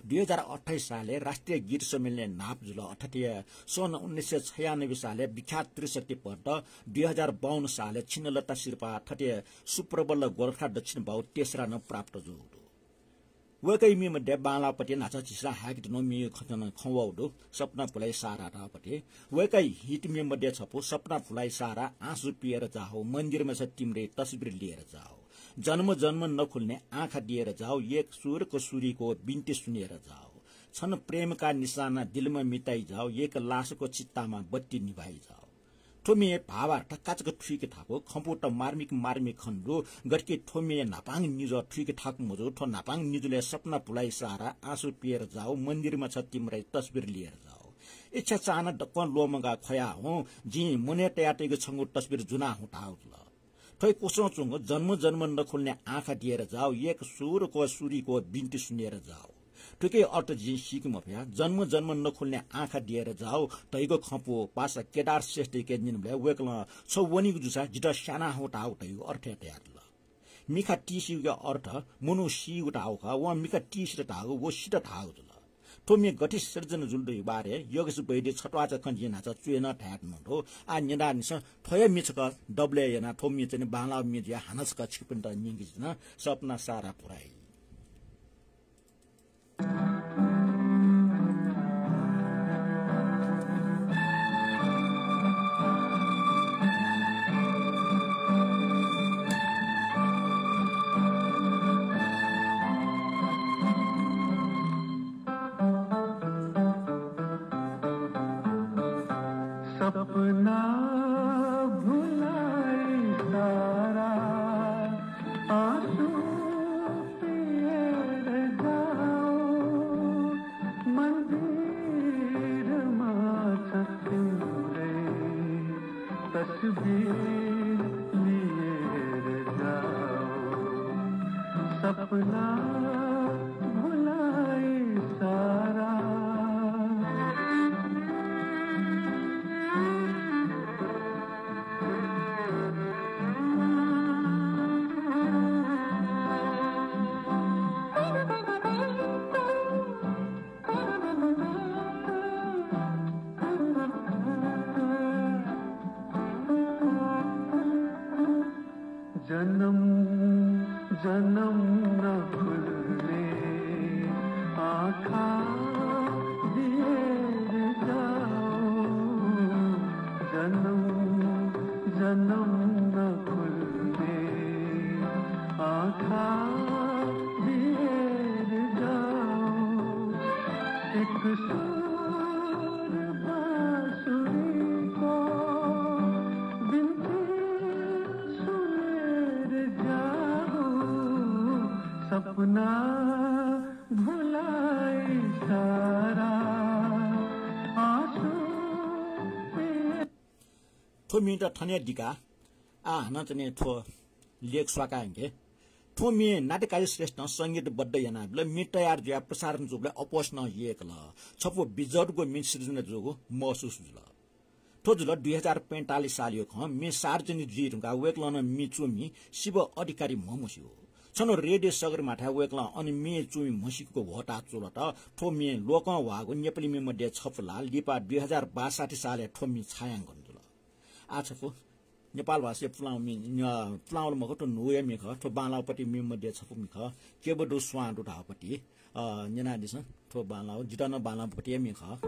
दुई हजार अट्ठाइस सालय् राष्ट्रिय गीत सम्मेलनय् न्हापा जुल। अथे हे सन् उन्नाइस सय छयानब्बे सालय् विख्यात त्रिशक्ति पदक, दुई हजार बाउन्न सालय् छिन्नलता सिरपाः, थथे सुप्रबल गोरखा दक्षिण बाहु तेस्रा नं प्राप्त जूगु दु। वय्कःया म्ये मध्ये बांलाःपति न्हाचः झीसं हाय्के धुन म्ये खँ नं खँ वःगु दु, सपना भुलाइ सारा धाःपति। वय्कःया हिट म्ये मध्ये छपु सपना भुलाइ सारा, आँसु पिएर जाओ, मन्दिरमा छ तिम्रै तस्बिर लिएर जाओ। जन्म जन्म नखुल्ने आँखा दिएर जाओ, एक सुरको सुरीको बिन्ती सुनेर जाओ। छन प्रेमका निशाना दिलमा मिटाइ जाओ, एक लासको चित्तामा बत्ती निभाइ जाओ। थ्व म्ये भावार्थ काचक थुइके थाकु, खँपुत मार्मिक मार्मिक खँ दु, गथेकि थ्व म्ये न्हापां निजः थुइके थाकु मजू, थ्व न्हापां निजुलय् सपना भुलाइ सारा, आँसु पिएर जाओ, मन्दिरमा छ तिम्रै तस्बिर लिएर जाओ। इच्छा चाहना दक्वं ल्वःमंकाः ख्वया हुँ, जिं मनय् तयातइगु छंगु तस्बिर जुना हुँ धाःगु जुल। थ्व हे क्वसं च्वंगु जन्म जन्म नखुल्ने आँखा दिएर जाओ, एक सुरको सुरीको बिन्ती सुनेर जाओ। थुकिया अर्थ जिं सीके मफया। जन्म जन्म नखुल्ने आँखा दिएर जाओ धइगु खँ पु पासा केदार श्रेष्ठयाके न्यनेबलय् वय्कलं छ वनीगु जूसा जितः स्याना हुँ धाःगु धइगु अर्थय् धयादिल। मिखा तिसिगु अर्थ मनू सीगु धाःगु खः, वं मिखा तिसित धाःगु, व सित धाःगु जुल। थ्व म्ये गथे सिर्जना जुल धइगु बारे योगेश वैद्य छत्वाःचा खँ जिं न्हाचः च्वय् नं धाये धुन दु। आः न्यनादिसँ, थ्व हे म्ये छकः दबलय् यानाः थ्व म्ये चाहिँ बांलाःगु म्ये जुयाः हानं छकः छिकपिन्त न्यंके जिं सपना सारा भुलाइ। सपना भुलाइ सारा आँसु पिएर जाओ, मन्दिरमा छ तिम्रै तस्बिर लिएर जाओ। सपना भुलाइ सारा। जन्म जन्म नखुल्ने आँखा दिएर जाओ, जन्म जन्म नखुल्ने आँखा दिएर जाओ। एक सुर बाँसुरीको बिन्ती सुनेर जाओ, सपना भुलाइ सारा आँसु। थ्व म्येत थन हे दिका। आः हानं चाहिँ थ्व लेख स्वाकायंके। थ्व म्ये नाट्यकारी श्रेष्ठं संगीतबद्ध यानाबिल। म्ये तयार जुयाः प्रसारण जूबलय् अप्वःसिनं यय्कल। छपु बिजोडगु म्ये सिर्जना जूगु महसुस जुल। थ्व जुल दुई हजार पैंतालिस सालया खँ। म्ये सार्वजनिक जुइ धुंकाः वय्कलं नं म्ये च्वमि शिव अधिकारी म्हमस्यू। छन्हु रेडियो सगरमाथाय् वय्कलं अन म्ये च्वमि म्हसीकेगु ह्वःताः च्वलत। थ्व म्ये लोकं ह्वाःगु नेपाली म्ये मध्ये छपु ला। लिपा दुई हजार बासठी सालय् थ्व म्ये छायाङ्कन जुल। आः छपु नेपाल भाषाया पुलांगु म्ये, अ, पुलांगु ला मखु, थ्व न्हूया म्ये खः। थ्व बांलाःगु पति म्ये मध्ये छपु म्ये खः। केब दु स्वां दु धाःगु पति, अ, न्यनादिसँ। थ्व बांलाःगु, जितः नं बांलाःगु पति हे म्ये खः।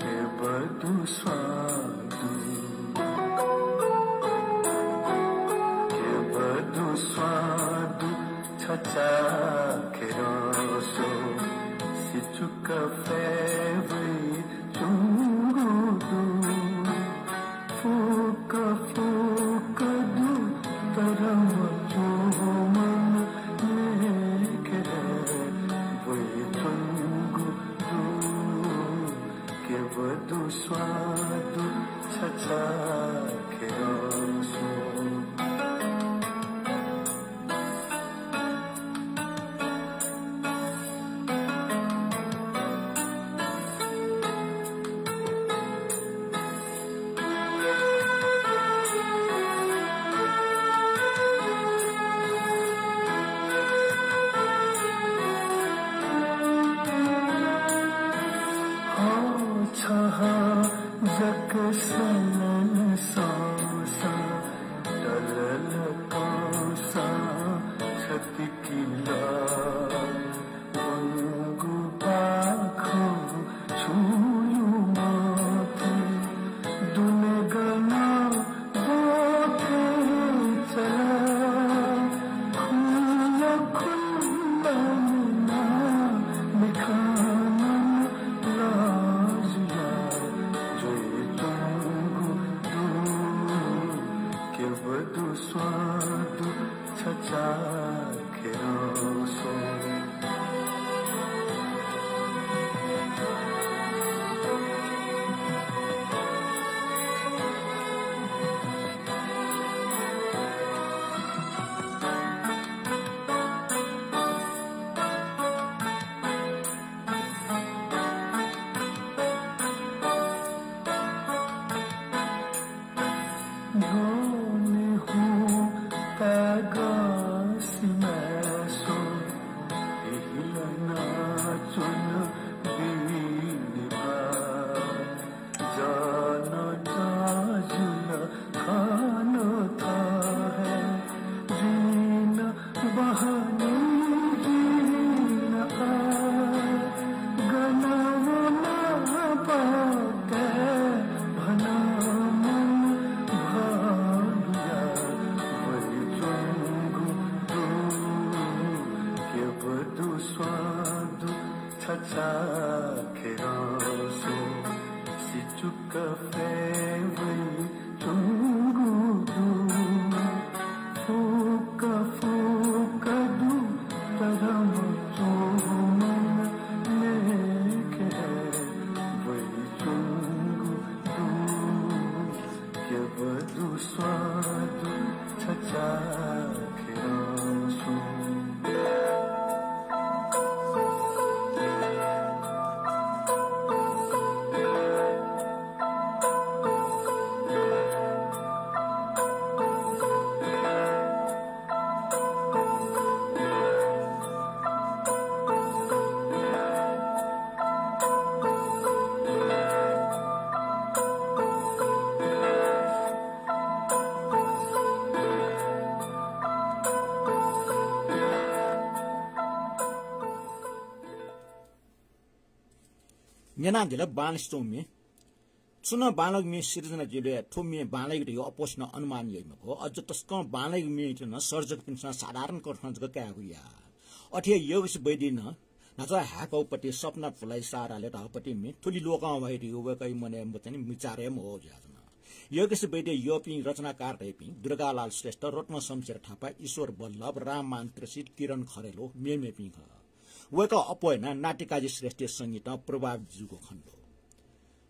केब दु स्वां दु, केब दु स्वां दु, छचाःखेरं स्व। सिचुक फय् वइच्वंगु दु, फुक्क फुक्क दु, तर मच्वंम्ह मनू मेखेरय् ब्वइच्वंगु दु। केब दु स्वां दु, छचाःखेरं स्व। सलल संसा, टलल कंसा, छतिकिला, वंगु पाखु छुलु मते, दुने गना बोथे चला, खुल्ला खुल्ला मिना, मिखानन लाजुया, ज्वय् च्वंगु दु, क्यब दु स्वां दु छचा खेरं स्व। न्ह्यःने हुँ ताय्‌क सिमाय् स्व, हिहिलना च्वन बिनिभा। जन जाजुल खान था है, जिन बहनी जिन आ, गना वना बाटे भना मन भालुया, वय् च्वंगु दु, क्यब दु स्वां दु छचा खेरं स्व। सिचुक फय् वय् च्वंगु दु, फुक्क फुक्क दु, तर मच्वं मन नयेके वय् च्वंगु दु, क्यब दु स्वां दु छचा खेरं स्व। न्यनादिल बांलाक च्वंम्ये। छुं नं बांलाक म्ये सिर्जना जुइबलय् थ्व म्ये बांलाइगु धइगु अप्वःसिनं अनुमान याइ मखु। अझ तसकं बांलाइगु म्ये नं सर्जकपिन्सं साधारण कथं जक कायेगु या। अथे हे योगेश वैद्यं नं न्हाचः हाय्‌कःपति सपना भुलाइ साराले धाःपति म्ये थुलि लोकं ह्वाइ धइगु वय्‌कःया मनय् मचानि मिचारय् मवः जुयाच्वन। योगेश वैद्यया यःपिं रचनाकार धइपिं दुर्गालाल श्रेष्ठ, रत्न शमशेर थापा, ईश्वर वल्लभ, राममान त्रिषित, किरण खरेलो मेमेपिं खः। वय्‌कः अप्वः यानाः नातिकाजी श्रेष्ठया संगीतं प्रभावित जूगु खनेदु।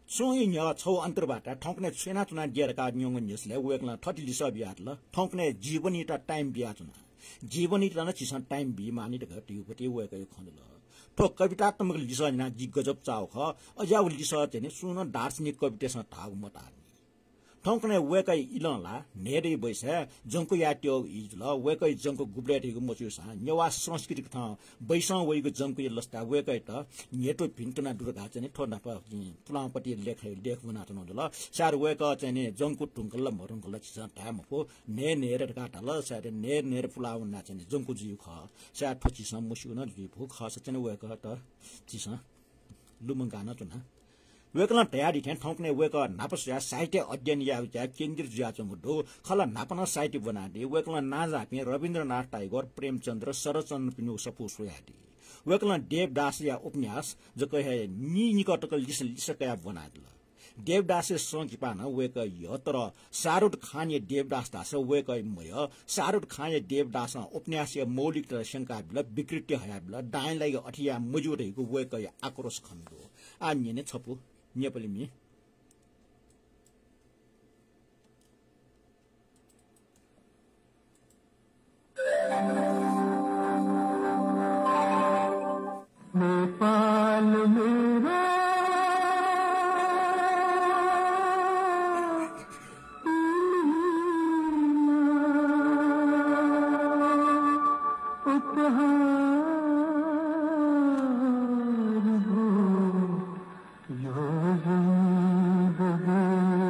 छुं ई न्ह्यः छगू अन्तर्वार्ताय् थौंकन्हय् छु यानाच्वनादिया धकाः न्यंगु न्ह्यसलय् वय्‌कलं थथे लिसः बियादिल, थौंकन्हय् जीवनीत time बियाच्वना। जीवनीत नं झीसं time बीमाःनि धकाः धइगु पति वय्‌कःया खँ दु। थ्व कवितात्मक लिसः न्यनाः जि गजब चाःगु खः। अज्याःगु लिसः चाहिँ नि सुं नं दार्शनिक कवितय्‌सं धाःगु मताःनि। थौंकन्हय् वय्‌कःया इलं ला न्हय्‌दँ बैसाय् जंकु यायेत्यःगु ई जुल। वय्‌कःया जंकु गुबलय् धइगु मच्वःसां नेवाः संस्कृति कथं बैसं वइगु जंकुया लसताय् वय्‌कःयात न्ह्यत्व भिंतुना दु धकाः चाहिँ नि थ्व न्हापा, उम्, पुलांपति लेखय् लेख ब्वनाच्वनागु दु। सायद वय्‌कः चाहिँ नि जंकु धुंकल ला मधुंकल झीसं धाये मखु। न्हय् न्हय्‌दँ धकाः धाल। सायद न्हय् न्हय्‌दँ पुलाः वनाः चाहिँ नि जंकु जुइगु खः। सायद थ्व झीसं मस्यू नं जुइफु। खःसा चाहिँ नि वय्‌कःयात झीसं लुमंका नं च्वना। वय्‌कलं धयादी थें थौंकन्हय् वय्‌कः न्हापा स्वयाः साहित्य अध्ययन यायेगु ज्याय् केन्द्रित जुयाच्वंगु दु। खः ला न्हापा नं साहित्य ब्वनादी। वय्‌कलं नांजाःपिं रवीन्द्रनाथ टाइगोर, प्रेमचन्द्र, शरत्चन्द्र पिनिगु सफू स्वयादी। वय्‌कलं देवदासया उपन्यास जक हे नीनिकः तक लिस, लिसः कयाः ब्वनादिल। देवदासया संकिपा नं वय्‌कःया यः, तर शाहरुख खानया देवदास धाःसा वय्‌कःया मयः। शाहरुख खानया देवदासं उपन्यासया मौलिकता स्यंकाबिल, विकृति हयाबिल, दांया लागि अथे याये मज्यू धइगु वय्‌कःया आक्रोश खनेदु। आः न्यने छपु नेपाली म्ये। नेपाल मेरा उपहार हो यो जिन्दगी।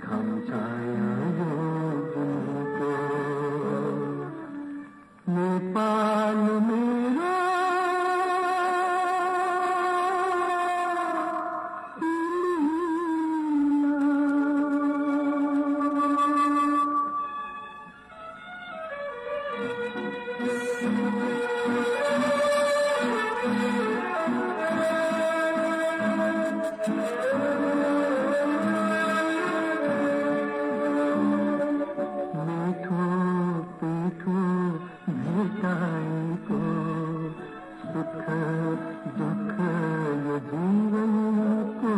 घाम छाया यो जुनको नेपाल मेरो। मिठो पिठो भेटाएको सुख दुःख यो जीवनको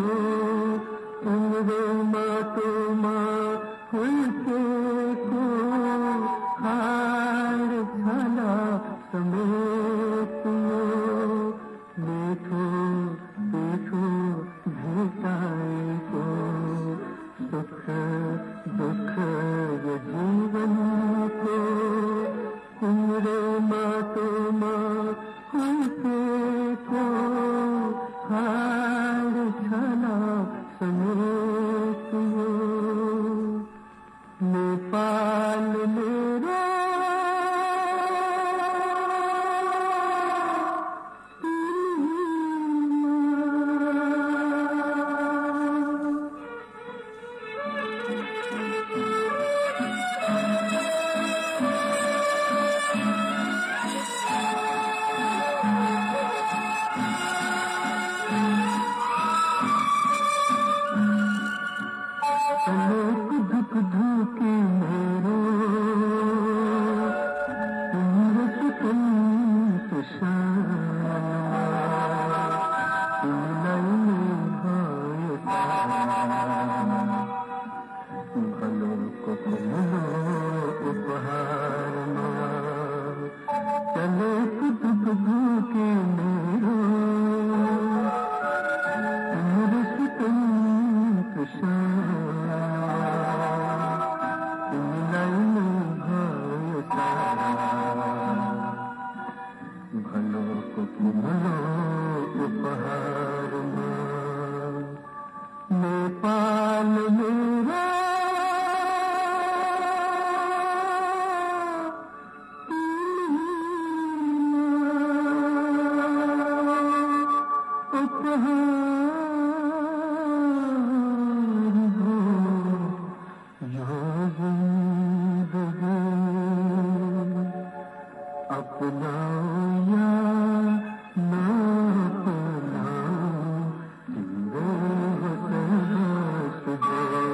तिम्रो माटोमा हुर्केको हाड छाला समेत यो मिठो पिठो भेटाएको सुख दुःख यो जीवनको तिम्रो माटोमा हुर्केको हाड छाला समेत यो नेपाल मेरो। अनेक दुःख धुके मेरो तिम्रो सुकुनको सालमा तिमीलाई नै भयो सारा। भलोको कुमलो उपहारमा चलेको दुःख धुके मेरो तिम्रो सुकुनको सालमा तिमीलाई नै भयो सारा। भलोको कुमलो उपहारमा नेपाल मेरो। उपहार हो यो जिन्दगी। अपनाऊ या ना अपनाऊ, तिम्रै हो सर्वस्व जिन्दगी।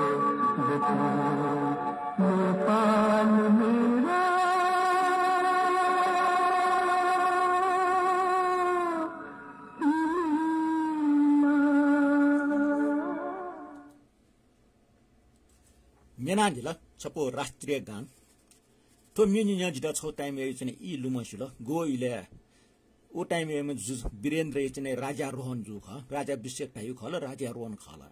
नेपाल मेरा। न्यनादिल छपु राष्ट्रिय गान। थ्व म्ये न्यनाः जितः छगू time-य् चाहिँ नि ई लुमंसिल। गु इलय् व time-य् जु-, वीरेन्द्रया चाहिँ नि राज्यारोहण जूगु खः, राज्याभिषेक धाइगु खः ला, राज्यारोहण खः ला।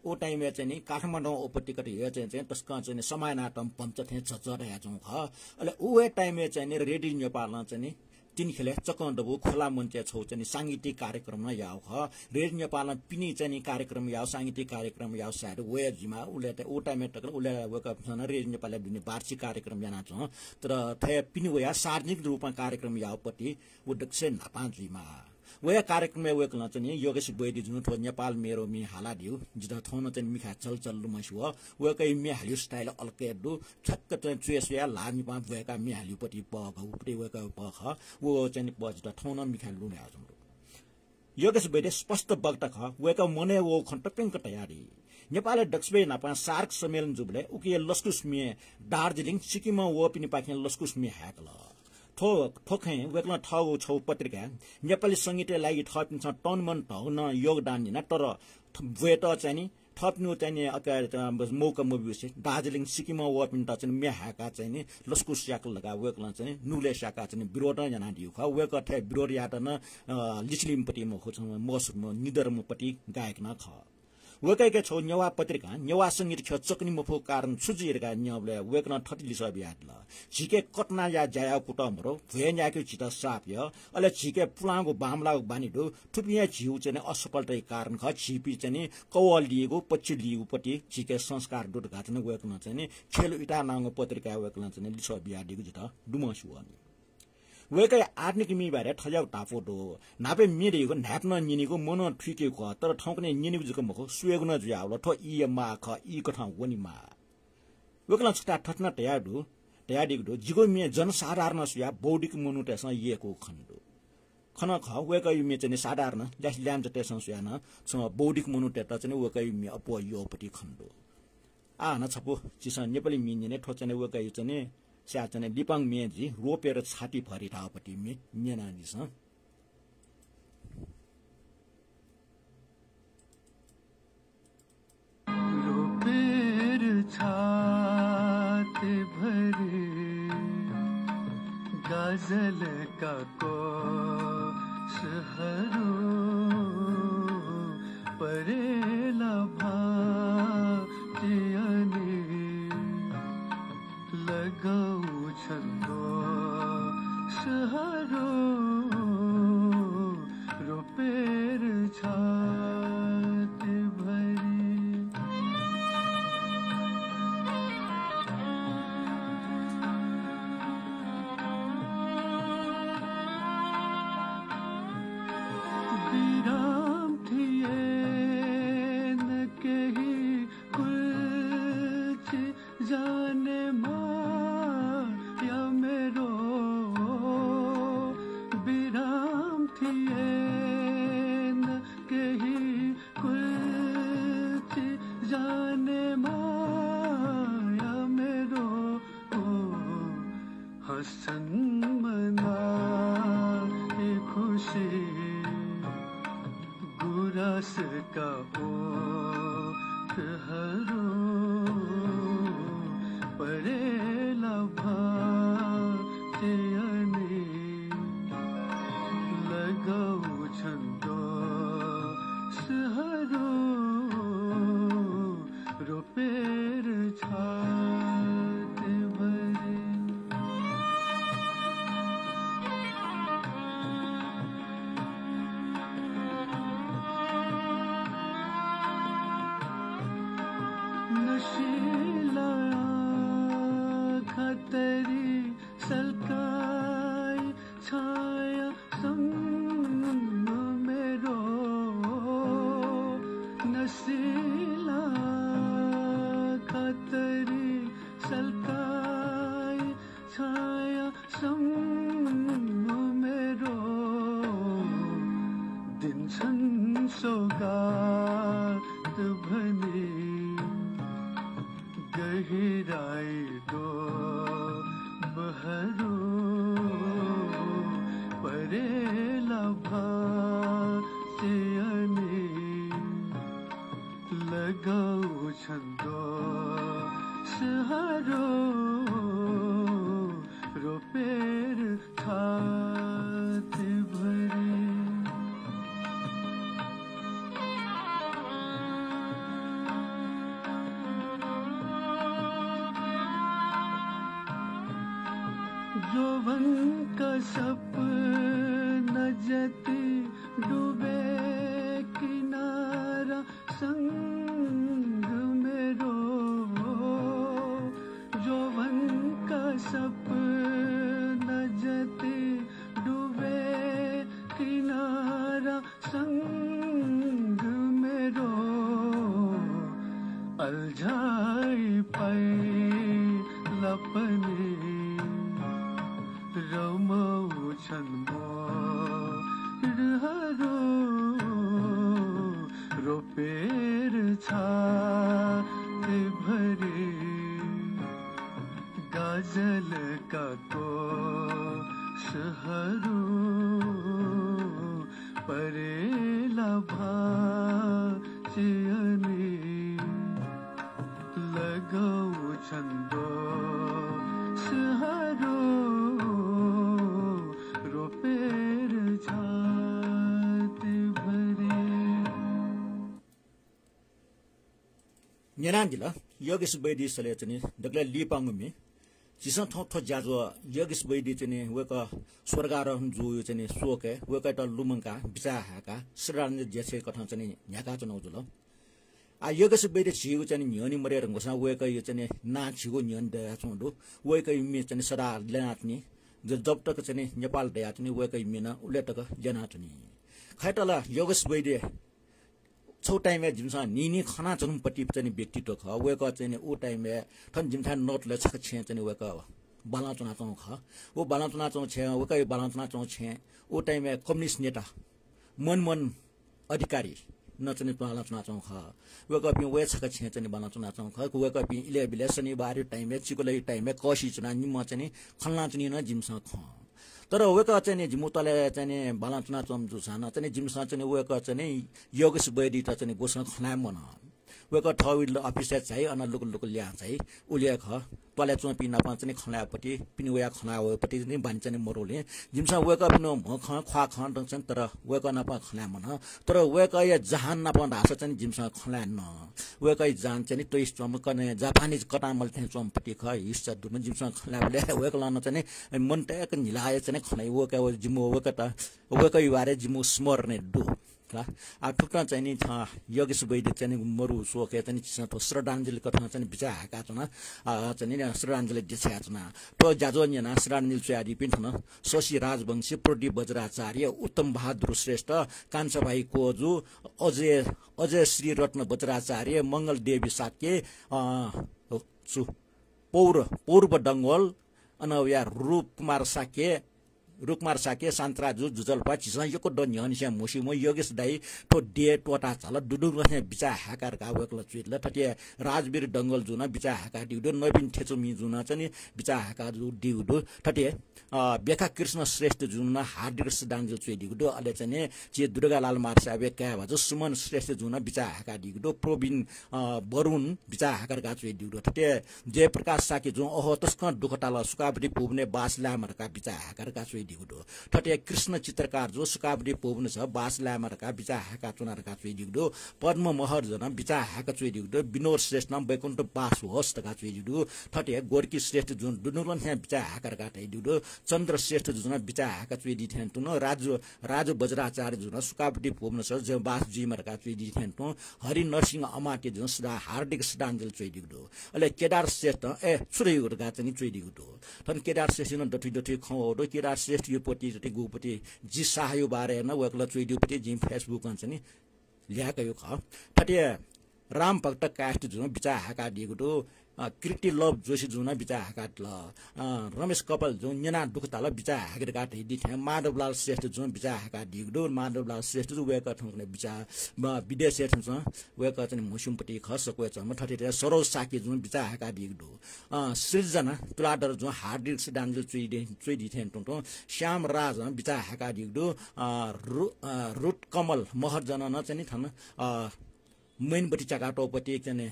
व time-य् चाहिँ नि काठमाडौं उपत्यका हे चाहिँ, चाहिँ तसकं चाहिँ नि समानातम भचा थें झःझः धयाच्वंगु खः। अले व हे time-य् चाहिँ नि रेडियो नेपालं चाहिँ नि तिनि ख्यलय् चकं दबू खुला मञ्चय् छगू चाहिँ नि सांगीतिक कार्यक्रम नं याःगु खः। रेडियो नेपालं पिने चाहिँ नि कार्यक्रम याःगु, सांगीतिक कार्यक्रम याःगु सायद वया जुइमाः। उलय् त, व time-य् तक उलय् वय्कःपिन्सं नं रेडियो नेपालय् दुने वार्षिक कार्यक्रम यानाच्वं। तर थथे पिने वयाः सार्वजनिक रूपं कार्यक्रम याःगु पति व दक्वसिबें न्हापां जुइमाः। वया कार्यक्रमय् वय्कलं चाहिँ नि योगेश वैद्यजुं थ्व नेपाल मेरो म्ये हालादिल। जितः थौं नं चाहिँ नि मिखाय् चलचल लुमंसे वः। वय्कःया म्ये हालेगु style अलग हे दु। ठ्याक्क चाहिँ च्वय् स्वयाः ल्हाः निपां ब्वय्काः म्ये हालेगु पति पः खः, व पति वय्कःया पः खः। व चाहिँ नि पः जितः थौं नं मिखाय् लुमंके धयाच्वंगु दु। योगेश वैद्य स्पष्ट वक्ता खः, वय्कः मनय् वःगु खँ तप्यंक धयादी। नेपालय् दक्वसिबें न्हापां सार्क सम्मेलन जूबलय् उकिया लसकुस म्ये दार्जिलिङ, सिक्किमं वःपिनिपाखें लसकुस म्ये हाय्कल। थ्व, थ्व खँय् वय्कलं थःगु छगू पत्रिकाय् नेपाली संगीतया लागि थःपिन्सं तन मन धयाः नं योगदान याना, तर थ-, ब्वयेत चाहिँ नि थःपिनिगु चाहिँ नि अका, अ, मौका मब्यूसे दार्जिलिङ, सिक्किमं वःपिन्त चाहिँ नि म्ये हाय्काः चाहिँ नि लसकुस याकल धकाः वय्कलं चाहिँ नि नुगलय् स्याकाः चाहिँ नि विरोध नं यानादीगु खः। वय्कः थथे विरोध यायेत नं, अ, लिछिलिम्ह पति मखु, छम्ह मसुम्ह निदर्म्ह पति गायक नं खः। वय्कःयाके छगू नेवाः पत्रिकां नेवाः संगीत ख्यः चकनी मफुगु कारण छु जुइ धकाः न्यंबलय् वय्कलं थथे लिसः बियादिल। झीके कथनाया ज्या याये कुतः मदु, भ्वय् न्यायेके झीत श्राप यः, अले झीके पुलांगु बांमलाःगु बानी दु, थुपिं हे झीगु चाहिँ नि असफलताया कारण खः, झीपिं चाहिँ नि कवः लीगु, पच्छि लीगु पति झीके संस्कार दु धकाः चाहिँ नि वय्कलं चाहिँ नि खेल इतानांगु पत्रिकाय् वय्कलं चाहिँ नि लिसः बियादीगु जितः दुमंसे वःनि। वय्कःया आधुनिक म्ये बारे थज्याःगु धापू दु। न्हापा म्ये धइगु न्हाय्पनं न्यनीगु, मनं थुइकेगु खः, तर थौंकन्हय् न्यनीगु जक मखु, स्वयेगु नं जुयावल। थ्व ईया माः खः, ई कथं वनेमाः। वय्कलं छता थथे नं धयादु, धयादीगु दु, जिगु म्ये जनसाधारण स्वयाः बौद्धिक मनूतय्सं यय्कूगु खने दु। खँ नं खः, वय्कःया म्ये चाहिँ नि साधारण ल्यासे ल्याय्म्हतय्सं स्वयाः नं छुं बौद्धिक मनूतय्त चाहिँ नि वय्कःया म्ये अप्वः यःपति खने दु। आः हानं छपु झीसं नेपाली म्ये न्यने, थ्व चाहिँ नि वय्कःया चाहिँ नि स्याः चाहिँ नि लिपांगु म्ये जुइ, रोपेर छाती भरि धाःपति म्ये न्यनादिसँ। रोपेर छाती भरि गाजलका कोसहरू परेला भाटी अनि लगाउँछन् दोषहरू रोपेर छाती भरि। विराम थिएन केही कुल्ची जाने माया मेरो। विराम थिएन केही कुल्ची जाने माया मेरो। ओ, हाँस्छन् मनाई खुसी गुराँसका ओठहरू परेला भाटी अनि लगाउँछन् दोषहरू रोपेर छाती भरि। नसिला आँखातरी सल्काई छायासम्म मेरो। नसिला आँखातरी सल्काई छायासम्म मेरो। दिन्छन् सौगात भनी गहिराई दोबहरू परेला भाटी अनि लगाउँछन् दोषहरू रोपेर छाती भरि। जोवनका सपना जति डुबे किनारा संग मेरो। जोवनका सपना जति डुबे किनारा संग मेरो। अल्झाई पाइला पनि रमाउँछन् मोरहरू रोपेर छाती भरि। गाजलका कोसहरू परेला भाटी अनि लगाउँछन् दोषहरू रोपेर छाती भरि। न्यनादिल। योगेश वैद्य सले चाहिँ दकलय् लिपांगु म्ये। झीसं थौं थ्व ज्याझ्वः योगेश वैद्य चाहिँ वय्कः स्वर्गारोहण जूगु चाहिँ शोकय् वय्कःयात लुमंकाः बिचाः हाय्काः श्रद्धाञ्जली देछाय् कथं चाहिँ न्ह्याकाच्वनागु जुल। आ, योगेश वैद्य झीगु चाहिँ न्ह्यःने मदये धुंकूसां वय्कःया चाहिँ नां झीगु न्ह्यःने दयाच्वंगु दु। वय्कःया म्ये चाहिँ सदा ल्यनाच्वनी। ज-, जब तक चाहिँ नेपाल दयाच्वनी वय्कःया म्ये नं उले तक ल्यनाच्वनी। खय्त ला योगेश वैद्य छगू time-य् जिमिसं नीनी खनाच्वनाम्ह पति चाहिँ व्यक्तित्व खः। वय्कः चाहिँ उ time-य् थन जिमिथाय् नतुलय् छकः छेँय् चाहिँ वय्कः बालं च्वनाच्वंगु खः। व बालं च्वनाच्वंगु छेँय्, वय्कःया बालं च्वनाच्वंगु छेँय् उ time-य् communist नेता मनमोहन अधिकारी नं चाहिँ बालं च्वनाच्वंगु खः। वय्कःपिं वया छकः छेँय् चाहिँ बालं च्वनाच्वंगु खः। वय्कःपिं इलय् बिलय् शनिबारया time-य्, चिकुलया time-य् कःसिइ च्वनाः निम्हं चाहिँ खँ ल्हानाच्वनी नं जिमिसं खं। तर वय्कः चाहिँ जिमिगु त्वालय् चाहिँ बालं च्वनाच्वंम्ह जूसां नं चाहिँ जिमिसं चाहिँ वय्कः चाहिँ योगेश वैद्ययात चाहिँ गुबलें खँ ल्हाये मनं। वय्कः थःगु office-य् झाइ, अन लुकुलुकु ल्याहां झाइ। उलि हे खः। त्वालय् च्वंपिं नाप चाहिँ खँ ल्हायेगु पति, पिने वयाः खँ ल्हायेगु पति चाहिँ बानी चाहिँ मरुल। जिमिसं वय्कःपिनिगु म्ह खँ, ख्वाः खँ नं चाहिँ, तर वय्कः नाप खँ ल्हाये मनं। तर वय्कःया जहान नाप धाःसा चाहिँ जिमिसं खँ ल्हाये नं। वय्कःया जहान चाहिँ तइस च्वंम्ह कन्हय् जापानी कतांमले थें च्वंम्ह पति खः, हिस्सा दुम्ह। जिमिसं खँ ल्हायेबलय् वय्कलं नं चाहिँ मन तय्क न्हिलाया चाहिँ खँ ल्हाइ। वय्कः, जिमिगु वय्कःयात, वय्कःया बारे जिमिगु स्मरणय् दु। खला। आ, थुकथं चाहिँ नि, अ, योगेश वैद्य चाहिँ नि मरु शोकय् चाहिँ नि झीसं थ्व श्रद्धाञ्जली कथं चाहिँ नि बिचाः हाय्काच्वना, अ, चाहिँ नि श्रद्धाञ्जली देछायाच्वना। थ्व ज्याझ्वः न्यनाः श्रद्धाञ्जली च्वयादीपिं थन शशि राजवंशी, प्रदीप वज्राचार्य, उत्तम बहादुर श्रेष्ठ, कान्छाभाइ कोजु, अजय, अजय श्री रत्न वज्राचार्य, मंगल देवी शाक्य, अ, छु, पौर, पौर्व डंगोल, अन वया रूपकुमार शाक्य, रूपकुमार शाक्य, शान्तराजु जुजल्पा, झीसं यक्व दँ न्ह्यःनिसें म्हस्यूम्ह योगेश दाइ थ्व देय् त्वःता झाल, दुनुगलंनिसें बिचाः हाय्का धकाः वय्कलं च्वयादिल। थथे राजवीर डंगोल जुं नं बिचाः हाय्कादीगु दु, नवीन थेचुमि जुं नं चाहिँ नि बिचाः हाय्कादीगु दु। थथे, अ, बेखा कृष्ण श्रेष्ठ जुं नं हार्दिक श्रद्धाञ्जली च्वयादीगु दु। अले चाहिँ नि झी दुर्गालाल मार्साया काय् भाजु सुमन श्रेष्ठ जुं नं बिचाः हाय्कादीगु दु। प्रवीण, अ, बरुण बिचाः हाय्का धकाः च्वयादीगु दु। थथे जयप्रकाश शाक्य जुं, अहो, तसकं दुःख ताल, सुकापति भुवनय् बास लायेमा धकाः बिचाः हाय्का धकाः च्वयादीगु दु। थथे कृष्ण चित्रकार जुं, सुकापति भुवनय् बास लायेमा धकाः बिचाः हाय्काच्वना धकाः च्वयादीगु दु। पद्म महर्जनं बिचाः हाय्का च्वयादीगु दु। विनोद श्रेष्ठनं वैकुण्ठ बास होस् धकाः च्वयादीगु दु। थथे गोर्की श्रेष्ठ जुं दुनुगलंनिसें बिचाः हाय्का धकाः धयादीगु दु। चन्द्र श्रेष्ठ जुं नं बिचाः हाय्का च्वयादी थें तुं, राजु, राजु वज्राचार्य जुं नं सुकापति भुवनय् बास जुइमा धकाः च्वयादी थें तुं, हरि नरसिंह अमात्य जुं नं सदा हार्दिक श्रद्धाञ्जली च्वयादीगु दु। अले केदार श्रेष्ठं, ए, छु धयादीगु धकाः चाहिँ नि च्वयादीगु दु। थन केदार श्रेष्ठया नं दथुइ दथुइ खँ वःगु दु। केदार श्रेष्ठया पति चाहिँ गुपति जि शाहया बारे नं वय्कलं च्वयादीगु पति जिं Facebook-य् चाहिँ नि ल्याकागु खः। थथे रामभक्त कायस्थ जुं नं बिचाः हाय्कादीगु दु। अ, कीर्ति लभ जोशी जुं नं बिचाः हाय्कादिल। अ, रमेश कपाल जुं न्यनाः दुःख ताल, बिचाः हाय्का धकाः धयादी थें माधवलाल श्रेष्ठ जुं नं बिचाः हाय्कादीगु दु। माधवलाल श्रेष्ठ जु वय्कः थौंकन्हय् बिचाः, ब-, विदेशय् थें च्वं, वय्कः चाहिँ नि म्हस्यूम्ह पति खः, सक्वय् च्वंम्ह। थथे थथे सरोज शाक्य जुं नं बिचाः हाय्कादीगु दु। अ, सृजना तुलाधर जुं नं हार्दिक श्रद्धाञ्जली च्वयादी, च्वयादी थें तुं तुं श्याम राजं बिचाः हाय्कादीगु दु। अ, रु-, अ, रुट कमल महर्जनं नं चाहिँ नि थन, अ, मैनबत्ती च्याकातःगु पति चाहिँ नि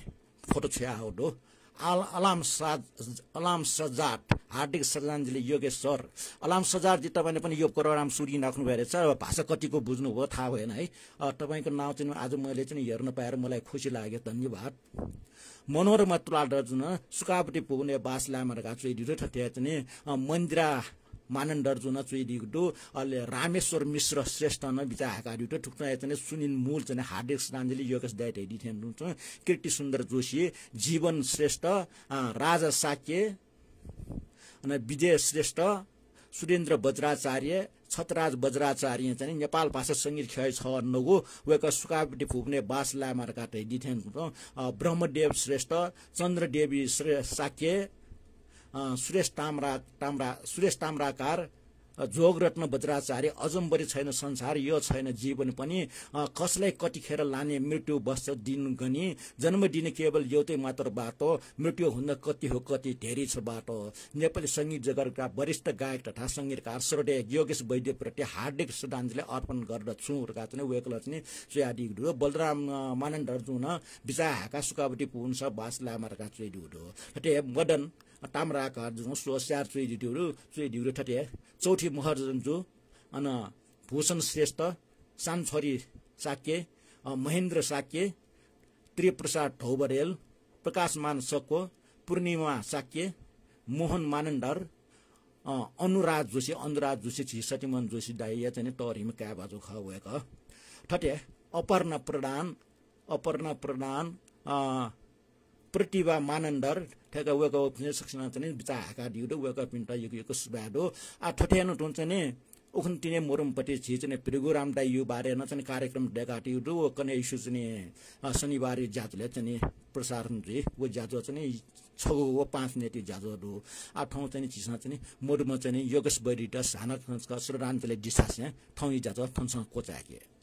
फोटो छ्वयाहःगु दु। अल-, अलाम सज-, अलाम सज्जाद, हार्दिक श्रद्धाञ्जली योगेश सर। अलाम सज्जाद जी, तपाईंले पनि यो प्रोग्राम सुरु यानागु खने भएछ, भाषा कतिको बुझ्नुभयो थाहा भएन है। अ, तपाईंको नाउँ चाहिँ आज मैले चाहिँ हेर्न पाएर मलाई खुसी लाग्यो, धन्यवाद। मनोरमा तुलाधर जुं नं सुकापति भुवनय् बास लायेमा धकाः च्वयादीगु दु। थथे चाहिँ नि, अ, मन्दिरा मानन्धर जुं नं च्वयादीगु दु। अले रामेश्वर मिश्र श्रेष्ठं नं बिचाः हाय्कादीगु दु। थुकथं हे चाहिँ नि सुनिल मूल चाहिँ नि हार्दिक श्रद्धाञ्जली योगेश दाइ धयादी थें तुं, कीर्ति सुन्दर जोशी, जीवन श्रेष्ठ, अ, राजा शाक्य, अन विजय श्रेष्ठ, सुरेन्द्र वज्राचार्य, छत्रराज वज्राचार्यं चाहिँ नि नेपाल भाषा संगीत ख्यःया छगः नगु, वय्कः सुकापति भुवनय् बास लायेमा धकाः धयादी थें तुं, अ, ब्रह्मदेव श्रेष्ठ, चन्द्रदेवी श्रे-, शाक्य, अ, सुरेश ताम्रा-, ताम्रा-, सुरेश ताम्राकार, अ, जोगरत्न वज्राचार्य, अजम्बरी छैन संसार, यो छैन जीवन पनि, अ, कसलाई कतिखेर लाने मृत्यु बस्छ दिन गनी, जन्मदिन केवल एउटै मात्र बाटो, मृत्युभन्दा कति हो कति धेरै छ बाटो। नेपाली संगीत जगतका वरिष्ठ गायक तथा संगीतकार श्रद्धेय योगेश वैद्यप्रति हार्दिक श्रद्धाञ्जली अर्पण गर्दछु धकाः चाहिँ नि वय्कलं चाहिँ नि च्वयादीगु दु। बलराम, अ, मानन्धर जुं नं बिचाः हाय्काः सुकापति भुवनय् बास लायेमा धकाः च्वयादीगु दु। थथे मदन ताम्राकार जुं स्वस्याहार च्वयादीगु दु, च्वयादीगु दु। थथे चौथी महर्जन जु, अन भूषण श्रेष्ठ, सानछोरी शाक्य, अ, महेन्द्र शाक्य, त्रिप्रसाद ढौबरेल, प्रकाशमान सक्व, पूर्णिमा शाक्य, मोहन मानन्धर, अ, अनुराज जोशी, अनुराज जोशी झी सत्यमोहन जोशी दाइया चाहिँ नि तःधिम्ह काय् भाजु खः वय्‌कः। थथे अपर्णा प्रधान, अपर्णा प्रधान, अ, प्रतिभा मानन्धर थेका वय्‌कःपिं सकसिनं चाहिँ नि बिचाः हाकादिउ दु, वय्‌कःपिन्त यक्व यक्व सुभाय् दु। आ, थथे नं तुं चाहिँ नि उखुन्हु तिनि मुरुमपट्टि झी चाहिँ नि भृगुराम दाइयु बारे नं चाहिँ नि कार्यक्रम दय्‌कादिउ दु। व कन्हय् इशु चाहिँ नि, अ, शनिबारयु ज्याझ्वलय् चाहिँ नि प्रसारण जुइ। व ज्याझ्वः चाहिँ नि छगू व पाँच मिनेटयु ज्याझ्वः दु। आ, थौं चाहिँ नि झीसं चाहिँ नि मुरुम चाहिँ नि योगेश वैद्ययात हानं छकः श्रद्धाञ्जली दिसासें थौंयु ज्याझ्वः थनसं क्वचाय्‌के।